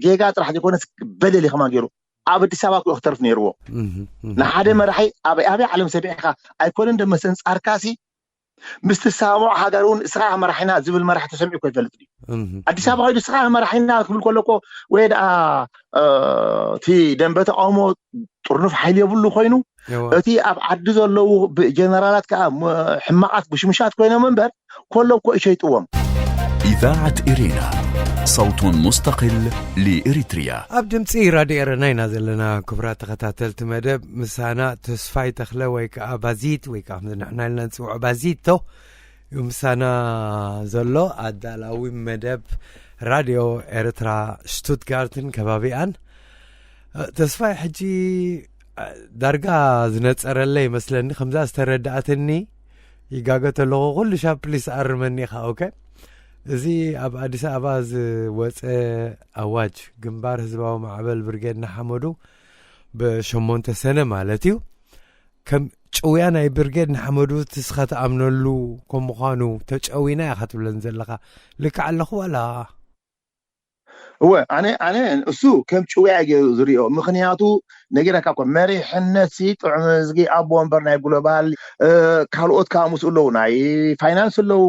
ጌጋ ጥራሕ ዘይኮነስ በደል እዩ ከማን ገይሩ። ኣብ ኣዲስ ኣበባ ክተርፍ ነይርዎ። ንሓደ መራሒ ኣበይ ኣበይ ዓለም ሰሚዕካ? ኣይኮነን ዶ መስተንጻርካሲ ምስ ትሰማምዖ ሃገር እውን እስኻ መራሒና ዝብል መራሒ ተሰሚዑ እኮ ይፈልጥ ድዩ? ኣዲስ ኣበባ ከይዱ እስኻ መራሒና ክብል ከሎ እኮ ወይ ደኣ እቲ ደንበ ተቃውሞ ጥርኑፍ ሓይሊ የብሉ ኮይኑ፣ እቲ ኣብ ዓዲ ዘለዉ ጀነራላት ከዓ ሕማቃት ብሽሙሻት ኮይኖም እምበር ኮሎ እኮ ይሸይጥዎም። إذاعة إرينا، صوت مستقل لإريتريا. ኣብ ድምፂ ራድዮ ኤረና ኢና ዘለና። ክቡራት ተኸታተልቲ መደብ፣ ምሳና ተስፋይ ተኽለ ወይ ከዓ ባዚት ወይ ከዓ ከምዚ ንሕና ኢልና ንፅውዖ ባዚቶ እዩ ምሳና ዘሎ፣ ኣዳላዊ መደብ ራድዮ ኤርትራ ሽቱትጋርትን ከባቢኣን። ተስፋይ፣ ሕጂ ዳርጋ ዝነፀረለ ይመስለኒ፣ ከምዛ ዝተረዳእትኒ ይጋገ ተለኹ ኩሉ ሻብ ፕሊስ ኣርመኒ ኢኻ። ኦኬ፣ እዚ ኣብ ኣዲስ ኣበባ ዝወፀ ኣዋጅ ግንባር ህዝባዊ ማዕበል ብርጌድ ንሓመዱ ብሸሞንተ ሰነ ማለት እዩ፣ ከም ጭውያ ናይ ብርጌድ ንሓመዱ ትስኻ ትኣምነሉ ከም ምዃኑ ተጨዊና ኢኻ ትብለን ዘለኻ። ልክዕ ኣለኹ ዋላ? እወ፣ ኣነ ኣነ እሱ ከም ጭውያ ገይሩ ዝሪኦ። ምኽንያቱ ነጊረካ እኮ፣ መሪሕነት ሲ ጥዑም እዝጊ ኣቦ ወንበር ናይ ግሎባል፣ ካልኦት ከዓ ምስኡ ኣለዉ፣ ናይ ፋይናንስ ኣለዉ፣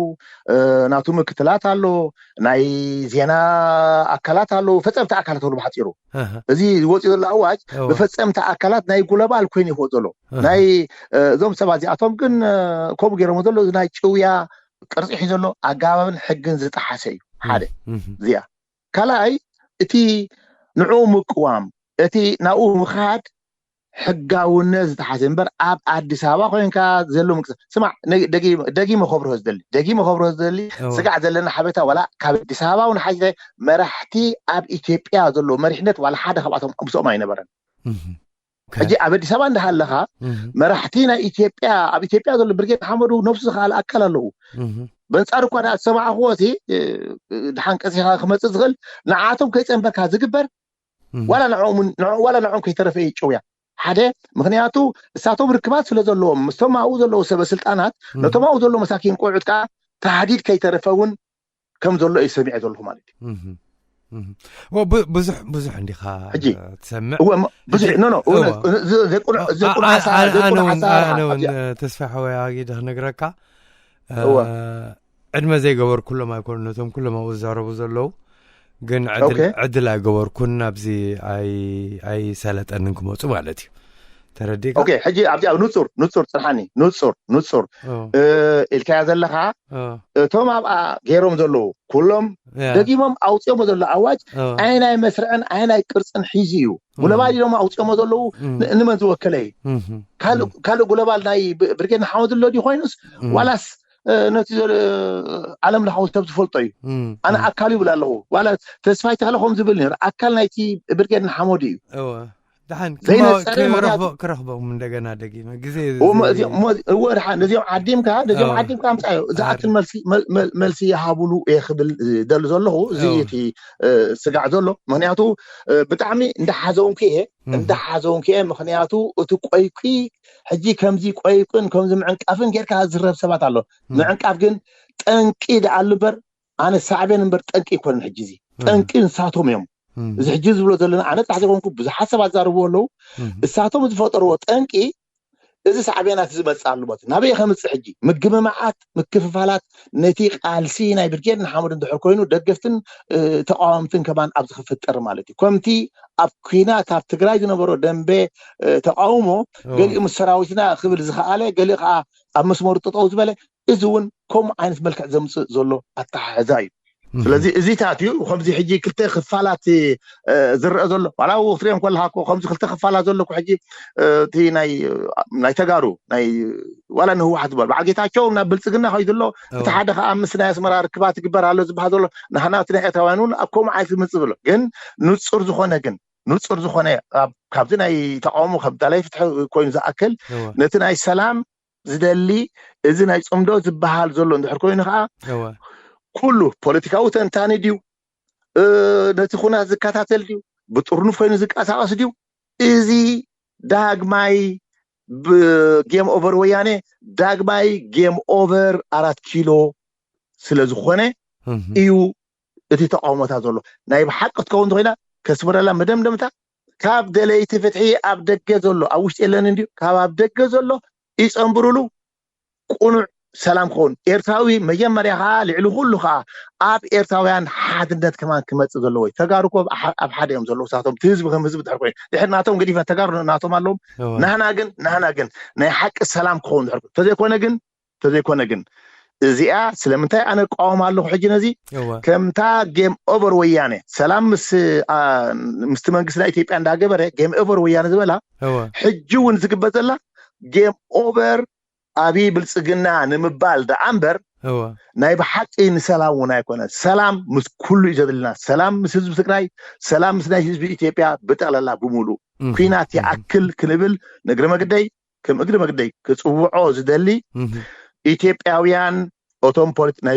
ናቱ ምክትላት ኣሎ፣ ናይ ዜና ኣካላት ኣለዉ፣ ፈፀምቲ ኣካላት ኣለዉ። ብሓፂሩ እዚ ዝወፅኡ ዘሎ ኣዋጅ ብፈፀምቲ ኣካላት ናይ ግሎባል ኮይኑ ይኸው ዘሎ። ናይ እዞም ሰባት እዚኣቶም ግን ከምኡ ገይሮም ዘሎ፣ እዚ ናይ ጭውያ ቅርፂ ሒዞ ኣሎ፣ ኣገባብን ሕግን ዝጠሓሰ እዩ። ሓደ እዚኣ። ካልኣይ፣ እቲ ንዕኡ ምቅዋም፣ እቲ ናብኡ ምኻድ ሕጋውነት ዝጠሓሰ እምበር ኣብ ኣዲስ ኣበባ ኮይንካ ዘሎ ምንቅስቃስ፣ ስማዕ፣ ደጊመ ከብርሆ ዝደሊ፣ ደጊመ ከብርሆ ዝደሊ፣ ስጋዕ ዘለና ሓበሬታ ዋላ ካብ ኣዲስ ኣበባ እውን ሓይተ መራሕቲ ኣብ ኢትዮጵያ ዘሎ መሪሕነት ዋላ ሓደ ካብኣቶም ምስኦም ኣይነበረን። ሕጂ ኣብ ኣዲስ ኣበባ እንዳሃለኻ መራሕቲ ናይ ኢትዮጵያ፣ ኣብ ኢትዮጵያ ዘሎ ብርጌድ ንሓመዱ ነብሱ ዝኸኣለ ኣካል ኣለዉ። በንጻሩ እኳ ዝሰማዕኽዎ እቲ ድሓን ቀሲኻ ክመጽእ ዝኽእል ንዓቶም ከይጸንበርካ ዝግበር ዋላ ንዕኦም ከይተረፈ እዩ ጭውያ። ሓደ ምኽንያቱ እሳቶም ርክባት ስለ ዘለዎም ምስቶም ኣብኡ ዘለዉ ሰበ ስልጣናት ነቶም ኣብኡ ዘለዉ መሳኪን ቆልዑት ከዓ ታህዲድ ከይተረፈ እውን ከም ዘሎ እዩ ሰሚዐ ዘለኹ ማለት እዩ። ብዙሕ ብዙሕ እንዲኻ ሕጂ ትሰምዕ። እወ፣ ም- ብዙሕ ኖ ኖ እውነት፣ እውነት፣ ዝ- ዘይቁኑዕ ዘይቁኑዕ ሓሳብ ዘይቁኑዕ ሓሳብ ኣነ እውን ሓሳብ ኣነ እውን ሓሳብ። ተስፋ ሓወይ ኣጊደ ክነግረካ። እወ። ዕድመ ዘይገበርኩሎም ኣይኮኑ ነቶም ኩሎም ኣብኡ ዝዛረቡ ዘለዉ፣ ግን ዕድል ኦኬ። ዕድል ኣይገበርኩን፣ ናብዚ ኣይ ኣይሰለጠንን ክመፁ ማለት እዩ። ተረዲእካ? ኦኬ፣ ሕጂ ኣብዚ ኣብ ንጹር ንጹር ጽንሓኒ፣ ንጹር ንጹር ኦ፣ እ፣ ኢልካያ ዘለኻ ኦ፣ እቶም ኣብኣ ገይሮም ዘለዉ ኩሎም ያ፣ ደጊሞም ኣውፅኦሞ ዘሎ ኣዋጅ ኦ፣ ኣይናይ መስርዕን ኣይናይ ቅርፅን ሒዙ እዩ። ኦ፣ ጉለባል ኢሎም ኣውፅኦሞ ዘለዉ እም፣ ን- ንመን ዝወከለ እዩ? እም፣ ካልእ ካልእ ጉለባል ናይ ብ- ብርጌድ ንሓመዱ ኣሎ ድዩ ኮይኑስ እም፣ ዋላስ እ፣ ነቲ ዘሎ ዓለም ለኻዊ ሰብ ዝፈልጦ እዩ። እም፣ ኣነ እም። ኣካል ይብል ኣለኹ። ዋላ ተስፋይ ተኽለ ከም ዝብል ነይሩ ኣካል ናይቲ ብርጌድ ንሓመዱ እዩ። እወ። ደሓን ዘይነጸረ ክማ- ምኽንያቱ ክረኽቦ- ክረኽቦም እንደገና ደጊመ ግዜ እሞ እዚኦም- እሞ- እወ፣ ደሓን ነዚኦም ዓዲምካ ነዚኦም እወ። ዓዲምካ ኣምፃዮ። ዝኣክል ኣረ። መልሲ መል- መል- መልሲ ይሃብሉ እየ ክብል እ፣ ደሊ ዘለኹ። እዚ እወ። እቲ እ፣ ስጋዕ ዘሎ ምኽንያቱ እ፣ ብጣዕሚ እንዳሓዘውንኩ እየ እም፣ እንዳሓዘውንኩ እየ። ምኽንያቱ እቲ ቆይቂ ሕጂ ከምዚ ቆይቅን ከምዚ ምዕንቃፍን ጌርካ ዝረብ ሰባት ኣሎ። እም፣ ምዕንቃፍ ግን ጠንቂ ደኣ እምበር ኣነ ሳዕቤን እምበር ጠንቂ ኣይኮነን። ሕጂ እዚ እም፣ ጠንቂ ንሳቶም እዮም። እም፣ እዚ ሕጂ ዝብሎ ዘለና ኣነ ጥራሕ ዘይኮንኩ ብዙሓት ሰባት ዛረብዎ ኣለዉ። እም፣ እሳቶም ዝፈጠርዎ ጠንቂ እዚ ሳዕቤናት እዚ መፅእ ኣሎ ማለት እዩ። ናበይ ከምፅእ ሕጂ ምግምማዓት ምክፍፋላት ነቲ ቃልሲ ናይ ብርጌድ ንሓመዱ እንድሕር ኮይኑ ደገፍትን እ፣ ተቃወምትን ከማን ኣብዚ ክፍጠር ማለት እዩ። ከምቲ ኣብ ኩናት ኣብ ትግራይ ዝነበሮ ደንበ እ፣ ተቃውሞ እወ። ገሊኡ ምስ ሰራዊትና ክብል ዝኸኣለ ገሊኡ ከዓ ኣብ መስመሩ ጠጠው ዝበለ እዚ እውን ከምኡ ዓይነት መልክዕ ዘምፅእ ዘሎ ኣተሓሕዛ እዩ። ስለዚ እዚታት እዩ ከምዚ ሕጂ ክልተ ክፋላት ዝረአ ዘሎ። ዋላ ክትሪኦም ከለካ እኮ ከምዚ ክልተ ክፋላት ዘሎ እኮ ሕጂ እቲ ናይ ተጋሩ ናይ ዋላ ንህወሓት ዝበሉ በዓል ጌታቸው ናብ ብልፅግና ከይዱ ኣሎ። እቲ ሓደ ከዓ ምስ ናይ ኣስመራ ርክባት ይግበር ኣሎ ዝበሃል ዘሎ። ንሕና እቲ ናይ ኤርትራውያን እውን ኣብ ከምኡ ዓይነት ክምፅእ ብሎ ግን ንፁር ዝኾነ ግን ንፁር ዝኾነ ካብዚ ናይ ተቃውሞ ከም ዳላይ ፍትሒ ኮይኑ ዝኣክል ነቲ ናይ ሰላም ዝደሊ እዚ ናይ ፅምዶ ዝበሃል ዘሎ እንድሕር ኮይኑ ከዓ ኩሉ ፖለቲካዊ ተንታኒ ድዩ፣ ነቲ ኩናት ዝከታተል ድዩ፣ ብጥርኑፍ ኮይኑ ዝንቀሳቀስ ድዩ፣ እዚ ዳግማይ ብጌም ኦቨር ወያኔ ዳግማይ ጌም ኦቨር ኣራት ኪሎ ስለዝኾነ እዩ እቲ ተቃውሞታት ዘሎ። ናይ ብሓቂ ክትከውን እንተኮይና ከስምረላ መደምደምታ ካብ ደለይቲ ፍትሒ ኣብ ደገ ዘሎ ኣብ ውሽጢ የለን እንድዩ ካብ ኣብ ደገ ዘሎ ይፀንብሩሉ ቁኑዕ ሰላም ክኸውን ኤርትራዊ መጀመርያ ከዓ ልዕሊ ኩሉ ከዓ ኣብ ኤርትራውያን ሓድነት ከማን ክመፅእ ዘለዎ እዩ። ተጋሩ እኮ ኣብ ሓደ እዮም ዘለዉ ሳቶም እቲ ህዝቢ ከም ህዝቢ ድሕር ኮይኑ ድሕር ናቶም ገዲፈ ተጋሩ ናቶም ኣለዎም። ናህና ግን ናህና ግን ናይ ሓቂ ሰላም ክኸውን ድሕር ተዘይኮነ ግን ተዘይኮነ ግን እዚኣ ስለምንታይ ኣነ እቃወም ኣለኹ ሕጂ ነዚ ከምታ ጌም ኦቨር ወያነ ሰላም ምስቲ መንግስቲ ናይ ኢትዮጵያ እንዳገበረ ጌም ኦቨር ወያነ ዝበላ ሕጂ እውን ዝግበር ዘላ ጌም ኦቨር ኣብይ ብልፅግና ንምባል ደኣ እምበር ናይ ብሓቂ ንሰላም እውን ኣይኮነ። ሰላም ምስ ኩሉ እዩ ዘድልና። ሰላም ምስ ህዝቢ ትግራይ፣ ሰላም ምስ ናይ ህዝቢ ኢትዮጵያ ብጠቕላላ ብምሉእ ኩናት ይኣክል ክንብል ንእግሪ መግደይ ከም እግሪ መግደይ ክፅውዖ ዝደሊ ኢትዮጵያውያን እቶም ናይ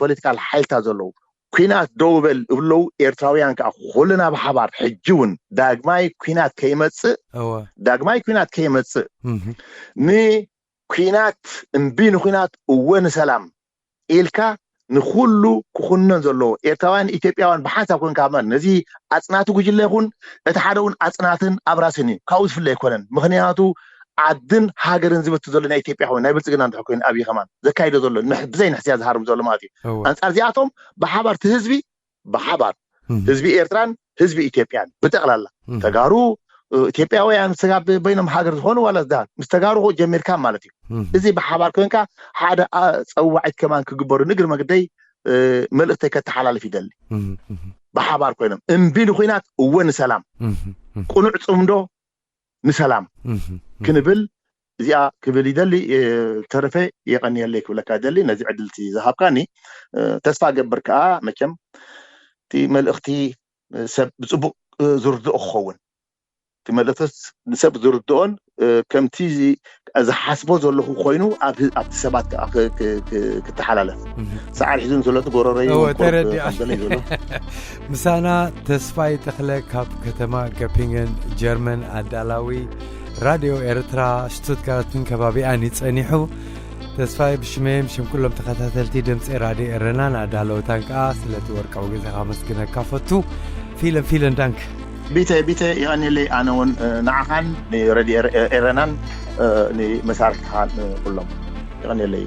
ፖለቲካል ሓይልታት ዘለዉ ኩናት ደው በል እብለዉ ኤርትራውያን ከዓ ኩልና ብሓባር ሕጂ እውን ዳግማይ ኩናት ከይመፅእ ዳግማይ ኩናት ከይመፅእ ንኩናት እምቢ ንኩናት እወ ንሰላም ኢልካ ንኩሉ ክኹነን ዘለዎ ኤርትራውያን ኢትዮጵያውያን ብሓንሳብ ኮንካ ነዚ ኣፅናቲ ጉጅለ ይኹን እቲ ሓደ እውን ኣፅናትን ኣብራስን እዩ ካብኡ ዝፍለ ኣይኮነን ምክንያቱ ዓድን ሃገርን ዝብቲ ዘሎ ናይ ኢትዮጵያ ኮይኑ ናይ ብልፅግና እንድሕር ኮይኑ ኣብይ ከማን ዘካይዶ ዘሎ ብዘይ ንሕስያ ዝሃርም ዘሎ ማለት እዩ። ኣንፃር እዚኣቶም ብሓባር እቲ ህዝቢ ብሓባር ህዝቢ ኤርትራን ህዝቢ ኢትዮጵያን ብጠቕላላ ተጋሩ ኢትዮጵያውያን ስጋ በይኖም ሃገር ዝኾኑ ዋላ ዝዳ ምስ ተጋሩ ጀሚርካ ማለት እዩ። እዚ ብሓባር ኮንካ ሓደ ፀዋዒት ከማን ክግበሩ ንግር መግደይ መልእክተይ ከተሓላልፍ ይደሊ። ብሓባር ኮይኖም እምቢ ንኩናት እወ ንሰላም ቁኑዕ ፅምዶ ንሰላም ክንብል እዚኣ ክብል ይደሊ። ተረፈ የቐንየለይ ክብለካ ይደሊ ነዚ ዕድልቲ ዝሃብካኒ። ተስፋ ገብር ከዓ መቸም እቲ መልእኽቲ ሰብ ብፅቡቅ ዝርድኦ ክኸውን እቲ መልእኽትስ ንሰብ ዝርድኦን ከምቲ ዝሓስቦ ዘለኹ ኮይኑ ኣብቲ ሰባት ክተሓላለፍ ሰዓል ሒዙ ንዘሎት ጎረረይ ተረዲኣ ዘሎ ምሳና ተስፋይ ተኽለ ካብ ከተማ ገፒንገን ጀርመን ኣዳላዊ ራድዮ ኤርትራ ሽቱትጋርትን ከባቢኣን ይጸኒሑ። ተስፋይ ብሽመይ ብሽም ኩሎም ተኸታተልቲ ድምፂ ራድዮ ኤረናን ኣዳለውታን ከዓ ስለቲ ወርቃዊ ግዜኻ መስግነካ ፈቱ። ፊለን ፊለን ዳንክ። ቢተ ቢተ የቐንየለይ ኣነ እውን ንዓኻን ንረድዮ ኤረናን ንመሳርሕትኻን ኩሎም የቐንየለይ።